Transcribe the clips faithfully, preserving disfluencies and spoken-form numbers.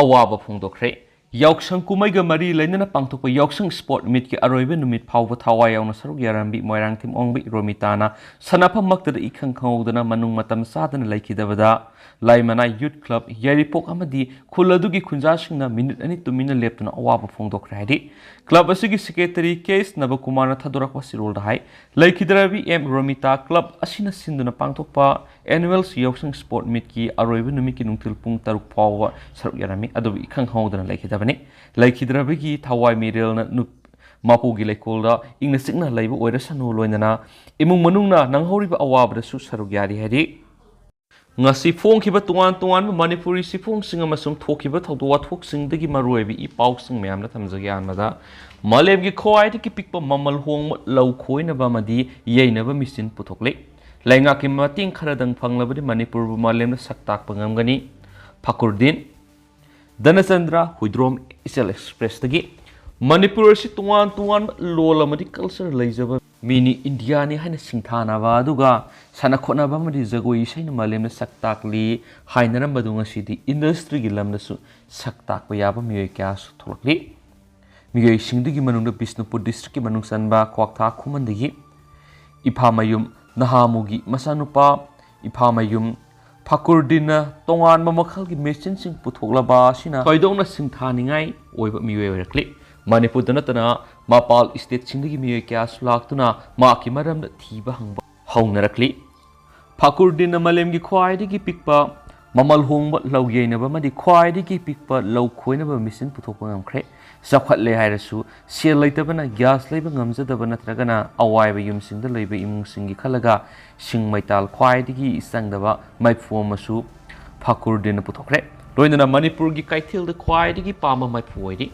ꯑꯋꯥꯕ ꯐꯣꯡꯗꯣꯛꯈ꯭ꯔꯦ꯫ ꯌꯥꯎꯁꯪ ꯀꯨꯝꯍꯩꯒ ꯃꯔꯤ ꯂꯩꯅꯅ ꯄꯥꯡꯊꯣꯛꯄ ꯌꯥꯎꯁꯪ ꯁ꯭ꯄꯣꯔꯠ ꯃꯤꯠꯀꯤ ꯑꯔꯣꯏꯕ ꯅꯨꯃꯤꯠ ꯐꯥꯎꯕ ꯊꯋꯥꯏ ꯌꯥꯎꯅ ꯁꯔꯨꯛ ꯌꯥꯔꯝꯕꯤ ꯃꯣꯏꯔꯥꯡꯊꯦꯝ ꯑꯣꯡꯕꯤ ꯔꯣꯃꯤꯇꯥꯅ ꯁꯥꯟꯅꯐꯝꯃꯛꯇꯗ ꯏꯈꯪ ꯈꯪꯍꯧꯗꯅ ꯃꯅꯨꯡ ꯃꯇꯝ ꯆꯥꯗꯅ ꯂꯩꯈꯤꯗꯕꯗ ꯂꯥꯏꯃꯅꯥꯏ ꯌꯨꯠ ꯀ꯭ꯂꯕ, ꯌꯥꯏꯔꯤꯄꯣꯛ ꯑꯃꯗꯤ ꯈꯨꯜ ꯑꯗꯨꯒꯤ ꯈꯨꯟꯖꯥꯁꯤꯡꯅ ꯃꯤꯅꯤꯠ ꯑꯅꯤ ꯇꯨꯃꯤꯟꯅ ꯂꯦꯞꯇꯨꯅ ꯑꯋꯥꯕ ꯐꯣꯡꯗꯣꯛꯈ꯭ꯔꯦ ꯍꯥꯏꯔꯤ꯫ ꯀ꯭ꯂꯕ ꯑꯁꯤꯒꯤ ꯁꯦꯀ꯭ꯔꯦꯇꯔꯤ ꯀꯦ ꯑꯦꯁ ꯅꯕꯀꯨꯃꯥꯔꯅ ꯊꯥꯗꯣꯔꯛꯄ ꯆꯦꯔꯣꯜꯗ ꯍꯥꯏ, ꯂꯩꯈꯤꯗ꯭ꯔꯕꯤ ꯑꯦꯝ ꯔꯣꯃꯤꯇꯥ ꯀ꯭ꯂꯕ ꯑꯁꯤꯅ ꯁꯤꯟꯗꯨꯅ ꯄꯥꯡꯊꯣꯛꯄ ꯑꯦꯅꯨꯋꯦꯜ ꯌꯥꯎꯁꯪ ꯁ꯭ꯄꯣꯔꯠ ꯃꯤꯠꯀꯤ ꯑꯔꯣꯏꯕ ꯅꯨꯃꯤꯠꯀꯤ ꯅꯨꯡꯊꯤꯜ ꯄꯨꯡ ꯇꯔꯨꯛ ꯐꯥꯎꯕ ꯁꯔꯨꯛ ꯌꯥꯔꯝꯃꯤ, ꯑꯗꯨꯕꯨ ꯏꯈꯪ ꯈꯪꯍꯧꯗꯅ ꯂꯩꯈꯤꯗꯕꯅꯤ꯫ ꯂꯩꯈꯤꯗ꯭ꯔꯕꯒꯤ ꯊꯋꯥꯏ ꯃꯤꯔꯦꯜꯅ ꯅꯨ-, ꯃꯄꯨꯒꯤ ꯂꯩꯀꯣꯜꯗ ꯏꯪꯅ ꯆꯤꯛꯅ ꯂꯩꯕ ꯑꯣꯏꯔꯁꯅꯨ, ꯂꯣꯏꯅꯅ ꯏꯃꯨꯡ ꯃꯅꯨꯡꯅ ꯅꯪꯍꯧꯔꯤꯕ ꯑꯋꯥꯕꯗꯁꯨ ꯁꯔꯨꯛ ꯌꯥꯔꯤ ꯍꯥꯏꯔꯤ꯫ ꯉꯁꯤ ꯐꯣꯡꯈꯤꯕ ꯇꯣꯉꯥꯟ ꯇꯣꯉꯥꯟꯕ ꯃꯅꯤꯄꯨꯔꯤ ꯆꯦꯐꯣꯡꯁꯤꯡ ꯑꯃꯁꯨꯡ ꯊꯣꯛꯈꯤꯕ ꯊꯧꯗꯣꯛ ꯋꯥꯊꯣꯛꯁꯤꯡꯗꯒꯤ ꯃꯔꯨꯑꯣꯏꯕ ꯏ ꯄꯥꯎꯁꯤꯡ ꯃꯌꯥꯝꯗ ꯊꯝꯖꯒꯦ꯫ ꯑꯍꯥꯟꯕꯗ, ꯃꯥꯂꯦꯝꯒꯤ ꯈ꯭ꯋꯥꯏꯗꯒꯤ ꯄꯤꯛꯄ ꯃꯃꯜ ꯍꯣꯡꯕ ꯂꯧ ꯈꯣꯏꯅꯕ ꯑꯃꯗꯤ ꯌꯩꯅꯕ ꯃꯦꯆꯤꯟ ꯄꯨꯊꯣꯛꯂꯤ꯫ ꯂꯩꯉꯥꯛꯀꯤ ꯃꯇꯦꯡ ꯈꯔꯗꯪ ꯐꯪꯂꯕꯗꯤ ꯃꯅꯤꯄꯨꯔꯕꯨ ꯃꯥꯂꯦꯝꯗ ꯁꯛ ꯇꯥꯛꯄ ꯉꯝꯒꯅꯤ꯫ ꯐꯀꯨꯔꯗꯤꯟ꯫ ꯙꯅꯆꯟꯗ꯭ꯔ ꯍꯨꯏꯗ꯭ꯔꯣꯝ, ꯏꯆꯦꯜ ꯑꯦꯛꯁꯄ꯭ꯔꯦꯁꯇꯒꯤ꯫ ꯃꯅꯤꯄꯨꯔ ꯑꯁꯤ ꯇꯣꯉꯥꯟ ꯇꯣꯉꯥꯟꯕ ꯂꯣꯜ ꯑꯃꯗꯤ ꯀꯜꯆꯔ ꯂꯩꯖꯕ ꯃꯤꯅꯤ ꯏꯟꯗꯤꯌꯥꯅꯤ ꯍꯥꯏꯅ ꯁꯤꯡꯊꯥꯅꯕ, ꯑꯗꯨꯒ ꯁꯥꯟꯅ ꯈꯣꯠꯅꯕ ꯑꯃꯗꯤ ꯖꯒꯣꯏ ꯏꯁꯩꯅ ꯃꯥꯂꯦꯝꯗ ꯁꯛ ꯇꯥꯛꯂꯤ ꯍꯥꯏꯅꯔꯝꯕꯗꯨ ꯉꯁꯤꯗꯤ ꯏꯟꯗꯁꯇ꯭ꯔꯤꯒꯤ ꯂꯝꯗꯁꯨ ꯁꯛ ꯇꯥꯛꯄ ꯌꯥꯕ ꯃꯤꯑꯣꯏ ꯀꯌꯥꯁꯨ ꯊꯣꯛꯂꯛꯂꯤ꯫ ꯃꯤꯑꯣꯏꯁꯤꯡꯗꯨꯒꯤ ꯃꯅꯨꯡꯗ ꯕꯤꯁꯅꯨꯄꯨꯔ ꯗꯤꯁꯇ꯭ꯔꯤꯛꯀꯤ ꯃꯅꯨꯡ ꯆꯟꯕ ꯀ꯭ꯋꯥꯛꯊꯥ ꯈꯨꯃꯟꯗꯒꯤ ꯏꯐꯥꯃꯌꯨꯝ ꯅꯍꯥꯃꯨꯒꯤ ꯃꯆꯥꯅꯨꯄꯥ ꯏꯐꯥꯃꯌꯨꯝ ꯐꯥꯀꯨꯔꯗꯤꯟꯅ ꯇꯣꯉꯥꯟꯕ ꯃꯈꯜꯒꯤ ꯃꯦꯆꯤꯟꯁꯤꯡ ꯄꯨꯊꯣꯛꯂꯕ ꯑꯁꯤꯅ ꯊꯣꯏꯗꯣꯛꯅ ꯁꯤꯡꯊꯥꯅꯤꯡꯉꯥꯏ ꯑꯣꯏꯕ ꯃꯤꯑꯣꯏ ꯑꯣꯏꯔꯛꯂꯤ꯫ ꯃꯅꯤꯄꯨꯔꯗ ꯅꯠꯇꯅ ꯃꯄꯥꯜ ꯁ꯭ꯇꯦꯠꯁꯤꯡꯗꯒꯤ ꯃꯤꯑꯣꯏ ꯀꯌꯥꯁꯨ ꯂꯥꯛꯇꯨꯅ ꯃꯍꯥꯛꯀꯤ ꯃꯔꯝꯗ ꯊꯤꯕ ꯍꯪꯕ ꯍꯧꯅꯔꯛꯂꯤ꯫ ꯐꯥꯀꯨꯔꯗꯤꯟꯅ ꯃꯥꯂꯦꯝꯒꯤ ꯈ꯭ꯋꯥꯏꯗꯒꯤ ꯄꯤꯛꯄ ꯃꯃꯜ ꯍꯣꯡꯕ ꯂꯧ ꯌꯩꯅꯕ ꯑꯃꯗꯤ ꯈ꯭ꯋꯥꯏꯗꯒꯤ ꯄꯤꯛꯄ ꯂꯧ ꯈꯣꯏꯅꯕ ꯃꯦꯆꯤꯟ ꯄꯨꯊꯣꯛꯄ ꯉꯝꯈ꯭ꯔꯦ꯫ ꯆꯥꯎꯈꯠꯂꯦ ꯍꯥꯏꯔꯁꯨ ꯁꯦꯜ ꯂꯩꯇꯕꯅ, ꯒ꯭ꯌꯥꯁ ꯂꯩꯕ ꯉꯝꯖꯗꯕ ꯅꯠꯇ꯭ꯔꯒꯅ ꯑꯋꯥꯏꯕ ꯌꯨꯝꯁꯤꯡꯗ ꯂꯩꯕ ꯏꯃꯨꯡꯁꯤꯡꯒꯤ ꯈꯜꯂꯒ ꯁꯤꯡ ꯃꯩꯇꯥꯜ ꯈ꯭ꯋꯥꯏꯗꯒꯤ ꯆꯪꯗꯕ ꯃꯩꯐꯨ ꯑꯃꯁꯨ ꯐꯥꯀꯨꯔꯗꯤꯟꯅ ꯄꯨꯊꯣꯛꯈ꯭ꯔꯦ꯫ ꯂꯣꯏꯅꯅ ꯃꯅꯤꯄꯨꯔꯒꯤ ꯀꯩꯊꯦꯜꯗ ꯈ꯭ꯋꯥꯏꯗꯒꯤ ꯄꯥꯝꯕ ꯃꯩꯐꯨ ꯑꯣꯏꯔꯤ꯫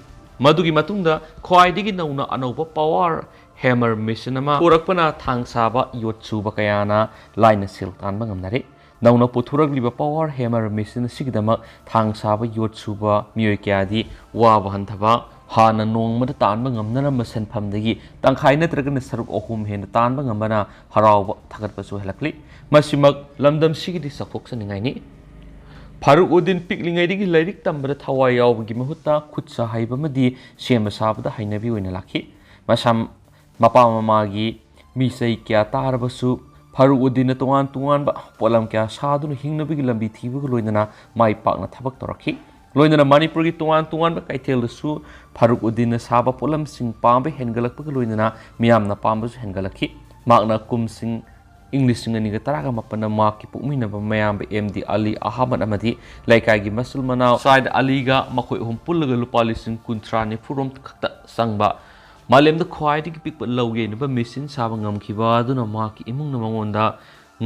ꯃꯗꯨꯒꯤ ꯃꯇꯨꯡꯗ ꯈ꯭ꯋꯥꯏꯗꯒꯤ ꯅꯧꯅ ꯑꯅꯧꯕ ꯄꯥꯋꯔ ꯍꯦꯃꯔ ꯃꯦꯆꯤꯟ ꯑꯃ ꯄꯨꯔꯛꯄꯅ ꯊꯥꯡ ꯁꯥꯕ ꯌꯣꯠ ꯁꯨꯕ ꯀꯌꯥꯅ ꯂꯥꯏꯅ ꯁꯦꯜ ꯇꯥꯟꯕ ꯉꯝꯅꯔꯦ꯫ ꯅꯧꯅ ꯄꯨꯊꯣꯔꯛꯂꯤꯕ ꯄꯥꯋꯔ ꯍꯦꯃꯔ ꯃꯦꯆꯤꯟ ꯑꯁꯤꯒꯤꯗꯃꯛ ꯊꯥꯡ ꯁꯥꯕ ꯌꯣꯠ ꯁꯨꯕ ꯃꯤꯑꯣꯏ ꯀꯌꯥꯗꯤ ꯋꯥꯕ ꯍꯟꯊꯕ, ꯍꯥꯟꯅ ꯅꯣꯡꯃꯗ ꯇꯥꯟꯕ ꯉꯝꯅꯔꯝꯕ ꯁꯦꯟꯐꯝꯗꯒꯤ ꯇꯪꯈꯥꯏ ꯅꯠꯇ꯭ꯔꯒꯅ ꯁꯔꯨꯛ ꯑꯍꯨꯝ ꯍꯦꯟꯅ ꯇꯥꯟꯕ ꯉꯝꯕꯅ ꯍꯔꯥꯎꯕ ꯊꯥꯒꯠꯄꯁꯨ ꯍꯦꯜꯂꯛꯂꯤ꯫ ꯃꯁꯤꯃꯛ ꯂꯝꯗꯝꯁꯤꯒꯤꯗꯤ ꯆꯥꯎꯊꯣꯛꯆꯅꯤꯡꯉꯥꯏꯅꯤ꯫ ꯐꯥꯔꯨꯛ ꯎꯗꯤꯟ ꯄꯤꯛꯂꯤꯉꯩꯗꯒꯤ ꯂꯥꯏꯔꯤꯛ ꯇꯝꯕꯗ ꯊꯋꯥꯏ ꯌꯥꯎꯕꯒꯤ ꯃꯍꯨꯠꯇ ꯈꯨꯠ ꯁꯥ ꯍꯩꯕ ꯑꯃꯗꯤ ꯁꯦꯝꯕ ꯁꯥꯕꯗ ꯍꯩꯅꯕꯤ ꯑꯣꯏꯅ ꯂꯥꯛꯈꯤ꯫ ꯃꯁꯥ ꯃꯄꯥ ꯃꯃꯥꯒꯤ ꯃꯤꯆꯩ ꯀꯌꯥ ꯇꯥꯔꯕꯁꯨ, ꯐꯥꯔꯨꯛ ꯎꯗꯤꯟꯅ ꯇꯣꯉꯥꯟ ꯇꯣꯉꯥꯟꯕ ꯄꯣꯠꯂꯝ ꯀꯌꯥ ꯁꯥꯗꯨꯅ ꯍꯤꯡꯅꯕꯒꯤ ꯂꯝꯕꯤ ꯊꯤꯕꯒ ꯂꯣꯏꯅꯅ ꯃꯥꯏ ꯄꯥꯛꯅ ꯊꯕꯛ ꯇꯧꯔꯛꯈꯤ꯫ ꯂꯣꯏꯅꯅ ꯃꯅꯤꯄꯨꯔꯒꯤ ꯇꯣꯉꯥꯟ ꯇꯣꯉꯥꯟꯕ ꯀꯩꯊꯦꯜꯗꯁꯨ ꯐꯥꯔꯨꯛ ꯎꯗꯤꯟꯅ ꯁꯥꯕ ꯄꯣꯠꯂꯝꯁꯤꯡ ꯄꯥꯝꯕ ꯍꯦꯟꯒꯠꯂꯛꯄꯒ ꯂꯣꯏꯅꯅ ꯃꯤꯌꯥꯝꯅ ꯄꯥꯝꯕꯁꯨ ꯍꯦꯟꯒꯠꯂꯛꯈꯤ꯫ ꯃꯍꯥꯛꯅ ꯀꯨꯝꯁꯤꯡ ꯏꯪ ꯂꯤꯁꯤꯡ ꯑꯅꯤꯒ ꯇꯔꯥꯒ ꯃꯥꯄꯟꯗ ꯃꯍꯥꯛꯀꯤ ꯄꯣꯛꯃꯤꯟꯅꯕ ꯃꯌꯥꯝꯕ ꯑꯦꯝ ꯗꯤ ꯑꯂꯤ ꯑꯍꯃꯗ ꯑꯃꯗꯤ ꯂꯩꯀꯥꯏꯒꯤ ꯃꯆꯤꯜ ꯃꯅꯥꯎ ꯁꯥꯏꯗ ꯑꯂꯤꯒ ꯃꯈꯣꯏ ꯑꯍꯨꯝ ꯄꯨꯜꯂꯒ ꯂꯨꯄꯥ ꯂꯤꯁꯤꯡ ꯀꯨꯟꯊ꯭ꯔꯥ ꯅꯤꯐꯨꯔꯣꯝ ꯈꯛꯇ ꯆꯪꯕ ꯃꯥꯂꯦꯝꯗ ꯈ꯭ꯋꯥꯏꯗꯒꯤ ꯄꯤꯛꯄ ꯂꯧ ꯌꯩꯅꯕ ꯃꯦꯆꯤꯟ ꯁꯥꯕ ꯉꯝꯈꯤꯕ ꯑꯗꯨꯅ ꯃꯍꯥꯛꯀꯤ ꯏꯃꯨꯡꯅ ꯃꯉꯣꯟꯗ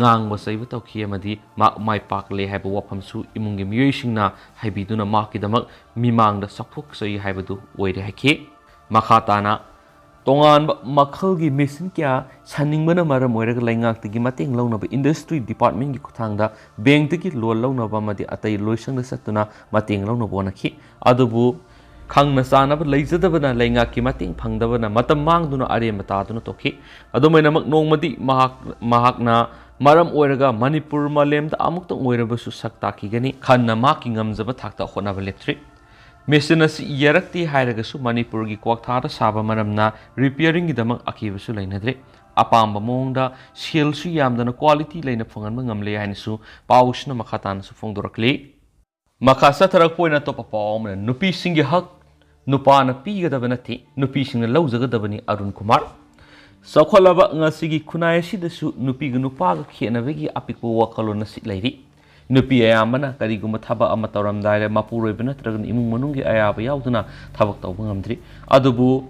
ꯉꯥꯡꯕ ꯆꯩꯕ ꯇꯧꯈꯤ ꯑꯃꯗꯤ ꯃꯍꯥꯛ ꯃꯥꯏ ꯄꯥꯛꯂꯦ ꯍꯥꯏꯕ ꯋꯥꯐꯝꯁꯨ ꯏꯃꯨꯡꯒꯤ ꯃꯤꯑꯣꯏꯁꯤꯡꯅ ꯍꯥꯏꯕꯤꯗꯨꯅ ꯃꯍꯥꯛꯀꯤꯗꯃꯛ ꯃꯤꯃꯥꯡꯗ ꯆꯥꯎꯊꯣꯛꯆꯩ ꯍꯥꯏꯕꯗꯨ ꯑꯣꯏꯔꯦ ꯍꯥꯏꯈꯤ꯫ ꯃꯈꯥ ꯇꯥꯅ ꯇꯣꯉꯥꯟꯕ ꯃꯈꯜꯒꯤ ꯃꯦꯆꯤꯟ ꯀꯌꯥ ꯁꯥꯅꯤꯡꯕꯅ ꯃꯔꯝ ꯑꯣꯏꯔꯒ ꯂꯩꯉꯥꯛꯇꯒꯤ ꯃꯇꯦꯡ ꯂꯧꯅꯕ ꯏꯟꯗꯁꯇ꯭ꯔꯤ ꯗꯤꯄꯥꯔꯠꯃꯦꯟꯒꯤ ꯈꯨꯠꯊꯥꯡꯗ ꯕꯦꯡꯛꯇꯒꯤ ꯂꯣꯟ ꯂꯧꯅꯕ ꯑꯃꯗꯤ ꯑꯇꯩ ꯂꯣꯏꯁꯪꯗ ꯆꯠꯇꯨꯅ ꯃꯇꯦꯡ ꯂꯧꯅꯕ ꯍꯣꯠꯅꯈꯤ꯫ ꯑꯗꯨꯕꯨ ꯈꯪꯅ ꯆꯥꯅꯕ ꯂꯩꯖꯗꯕꯅ ꯂꯩꯉꯥꯛꯀꯤ ꯃꯇꯦꯡ ꯐꯪꯗꯕꯅ ꯃꯇꯝ ꯃꯥꯡꯗꯨꯅ ꯑꯔꯦꯝꯕ ꯇꯥꯗꯨꯅ ꯇꯣꯛꯈꯤ꯫ ꯑꯗꯨꯃꯥꯏꯅꯃꯛ ꯅꯣꯡꯃꯗꯤ ꯃꯍꯥꯛ, ꯃꯍꯥꯛꯅ ꯃꯔꯝ ꯑꯣꯏꯔꯒ ꯃꯅꯤꯄꯨꯔ ꯃꯥꯂꯦꯝꯗ ꯑꯃꯨꯛꯇꯪ ꯑꯣꯏꯔꯕꯁꯨ ꯁꯛ ꯇꯥꯛꯈꯤꯒꯅꯤ꯫ ꯈꯟꯅ ꯃꯍꯥꯛꯀꯤ ꯉꯝꯖꯕ ꯊꯥꯛꯇ ꯍꯣꯠꯅꯕ ꯂꯦꯞꯇ꯭ꯔꯤ꯫ ꯃꯦꯆꯤꯟ ꯑꯁꯤ ꯌꯥꯔꯛꯇꯦ ꯍꯥꯏꯔꯒꯁꯨ ꯃꯅꯤꯄꯨꯔꯒꯤ ꯀ꯭ꯋꯥꯛꯊꯥꯗ ꯁꯥꯕ ꯃꯔꯝꯅ ꯔꯤꯄꯤꯌꯥꯔꯤꯡꯒꯤꯗꯃꯛ ꯑꯀꯤꯕꯁꯨ ꯂꯩꯅꯗ꯭ꯔꯦ꯫ ꯑꯄꯥꯝꯕ ꯃꯑꯣꯡꯗ ꯁꯦꯜꯁꯨ ꯌꯥꯝꯗꯅ ꯀ꯭ꯋꯥꯂꯤꯇꯤ ꯂꯩꯅ ꯐꯪꯍꯟꯕ ꯉꯝꯂꯦ ꯍꯥꯏꯅꯁꯨ ꯄꯥꯎꯁꯤꯅ ꯃꯈꯥ ꯇꯥꯅꯁꯨ ꯐꯣꯡꯗꯣꯔꯛꯂꯤ꯫ ꯃꯈꯥ ꯆꯠꯊꯔꯛꯄ ꯑꯣꯏꯅ ꯑꯇꯣꯞꯄ ꯄꯥꯎ ꯑꯃꯅ ꯅꯨꯄꯤꯁꯤꯡꯒꯤ ꯍꯛ ꯅꯨꯄꯥꯅ ꯄꯤꯒꯗꯕ ꯅꯠꯇꯦ, ꯅꯨꯄꯤꯁꯤꯡꯅ ꯂꯧꯖꯒꯗꯕꯅꯤ, ꯑꯔꯨꯟ ꯀꯨꯃꯥꯔ꯫ ꯆꯥꯎꯈꯠꯂꯕ ꯉꯁꯤꯒꯤ ꯈꯨꯟꯅꯥꯏ ꯑꯁꯤꯗꯁꯨ ꯅꯨꯄꯤꯒ ꯅꯨꯄꯥꯒ ꯈꯦꯠꯅꯕꯒꯤ ꯑꯄꯤꯛꯄ ꯋꯥꯈꯜꯂꯣꯟ ꯑꯁꯤ ꯂꯩꯔꯤ꯫ ꯅꯨꯄꯤ ꯑꯌꯥꯝꯕꯅ ꯀꯔꯤꯒꯨꯝꯕ ꯊꯕꯛ ꯑꯃ ꯇꯧꯔꯝꯗꯥꯏꯗ ꯃꯄꯨꯔꯣꯏꯕ ꯅꯠꯇ꯭ꯔꯒꯅ ꯏꯃꯨꯡ ꯃꯅꯨꯡꯒꯤ ꯑꯌꯥꯕ ꯌꯥꯎꯗꯅ ꯊꯕꯛ ꯇꯧꯕ ꯉꯝꯗ꯭ꯔꯤ꯫ ꯑꯗꯨꯕꯨ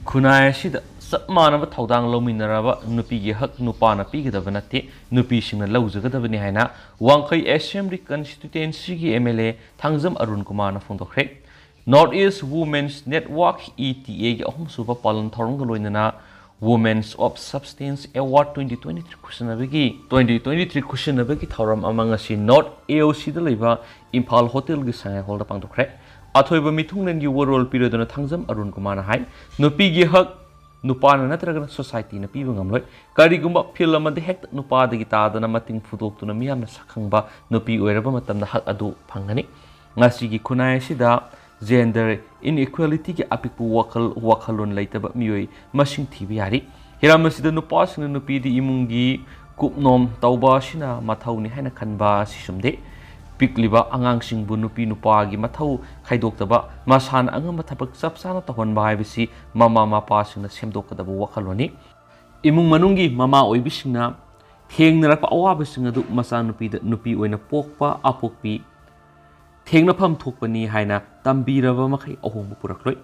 ꯈꯨꯟꯅꯥꯏ ꯑꯁꯤꯗ ꯆꯞ ꯃꯥꯟꯅꯕ ꯊꯧꯗꯥꯡ ꯂꯧꯃꯤꯟꯅꯔꯕ ꯅꯨꯄꯤꯒꯤ ꯍꯛ ꯅꯨꯄꯥꯅ ꯄꯤꯒꯗꯕ ꯅꯠꯇꯦ, ꯅꯨꯄꯤꯁꯤꯡꯅ ꯂꯧꯖꯒꯗꯕꯅꯤ ꯍꯥꯏꯅ ꯋꯥꯡꯈꯩ ꯑꯦꯁꯦꯝꯕ꯭ꯂꯤ ꯀꯟꯁꯇꯤꯇ꯭ꯌꯨꯑꯦꯟꯁꯤꯒꯤ M L A Thangjam Arun ꯀꯨꯃꯥꯔꯅ ꯐꯣꯡꯗꯣꯛꯈ꯭ꯔꯦ꯫ North East Women's Network, E T A ꯒꯤ ꯑꯍꯨꯝꯁꯨꯕ ꯄꯥꯂꯟ ꯊꯧꯔꯝꯒ ꯂꯣꯏꯅꯅ Women's of Substance Award twenty twenty-three ꯈꯨꯠꯁꯤꯟꯅꯕꯒꯤ, twenty twenty-three ꯈꯨꯠꯁꯤꯟꯅꯕꯒꯤ ꯊꯧꯔꯝ ꯑꯃ ꯉꯁꯤ North A O C ꯗ ꯂꯩꯕ ꯏꯝꯐꯥꯜ ꯍꯣꯇꯦꯜꯒꯤ ꯁꯉꯥꯏ ꯍꯣꯜꯗ ꯄꯥꯡꯊꯣꯛꯈ꯭ꯔꯦ꯫ ꯑꯊꯣꯏꯕ ꯃꯤꯊꯨꯡꯂꯦꯟꯒꯤ ꯋꯥꯔꯣꯜ ꯄꯤꯔꯗꯨꯅ ꯊꯥꯡꯖꯝ ꯑꯔꯨꯟ ꯀꯨꯃꯥꯔꯅ ꯍꯥꯏ, ꯅꯨꯄꯤꯒꯤ ꯍꯛ ꯅꯨꯄꯥꯅ ꯅꯠꯇ꯭ꯔꯒꯅ ꯁꯣꯁꯥꯏꯇꯤꯅ ꯄꯤꯕ ꯉꯝꯂꯣꯏ꯫ ꯀꯔꯤꯒꯨꯝꯕ ꯐꯤꯜ ꯑꯃꯗ ꯍꯦꯛꯇ ꯅꯨꯄꯥꯗꯒꯤ ꯇꯥꯗꯅ ꯃꯇꯦꯡ ꯐꯨꯗꯣꯛꯇꯨꯅ ꯃꯤꯌꯥꯝꯅ ꯁꯛꯈꯪꯕ ꯅꯨꯄꯤ ꯑꯣꯏꯔꯕ ꯃꯇꯝꯗ ꯍꯛ ꯑꯗꯨ ꯐꯪꯒꯅꯤ꯫ ꯉꯁꯤꯒꯤ ꯈꯨꯟꯅꯥꯏ ꯑꯁꯤꯗ ꯖꯦꯟꯗꯔ ꯏꯟꯏꯀ꯭ꯋꯦꯂꯤꯇꯤꯒꯤ ꯑꯄꯤꯛꯄ ꯋꯥꯈꯜ ꯋꯥꯈꯜꯂꯣꯟ ꯂꯩꯇꯕ ꯃꯤꯑꯣꯏ ꯃꯁꯤꯡ ꯊꯤꯕ ꯌꯥꯔꯤ꯫ ꯍꯤꯔꯝ ꯑꯁꯤꯗ ꯅꯨꯄꯥꯁꯤꯡꯅ ꯅꯨꯄꯤꯗ ꯏꯃꯨꯡꯒꯤ ꯀꯨꯞꯅꯣꯝ ꯇꯧꯕ ꯑꯁꯤꯅ ꯃꯊꯧꯅꯤ ꯍꯥꯏꯅ ꯈꯟꯕ ꯑꯁꯤ ꯆꯨꯝꯗꯦ꯫ ꯄꯤꯛꯂꯤꯕ ꯑꯉꯥꯡꯁꯤꯡꯕꯨ ꯅꯨꯄꯤ ꯅꯨꯄꯥꯒꯤ ꯃꯊꯧ ꯈꯥꯏꯗꯣꯛꯇꯕ, ꯃꯁꯥꯅ ꯑꯉꯝꯕ ꯊꯕꯛ ꯆꯞ ꯆꯥꯅ ꯇꯧꯍꯟꯕ ꯍꯥꯏꯕꯁꯤ ꯃꯃꯥ ꯃꯄꯥꯁꯤꯡꯅ ꯁꯦꯝꯗꯣꯛꯀꯗꯕ ꯋꯥꯈꯜꯂꯣꯟꯅꯤ꯫ ꯏꯃꯨꯡ ꯃꯅꯨꯡꯒꯤ ꯃꯃꯥ ꯑꯣꯏꯕꯤꯁꯤꯡꯅ ꯊꯦꯡꯅꯔꯛꯄ ꯑꯋꯥꯕꯁꯤꯡ ꯑꯗꯨ ꯃꯆꯥꯅꯨꯄꯤꯗ ꯅꯨꯄꯤ ꯑꯣꯏꯅ ꯄꯣꯛꯄ ꯑꯄꯣꯛꯄꯤ ꯊꯦꯡꯅꯐꯝ ꯊꯣꯛꯄꯅꯤ ꯍꯥꯏꯅ ꯇꯝꯕꯤꯔꯕ ꯃꯈꯩ ꯑꯍꯣꯡꯕ ꯄꯨꯔꯛꯂꯣꯏ꯫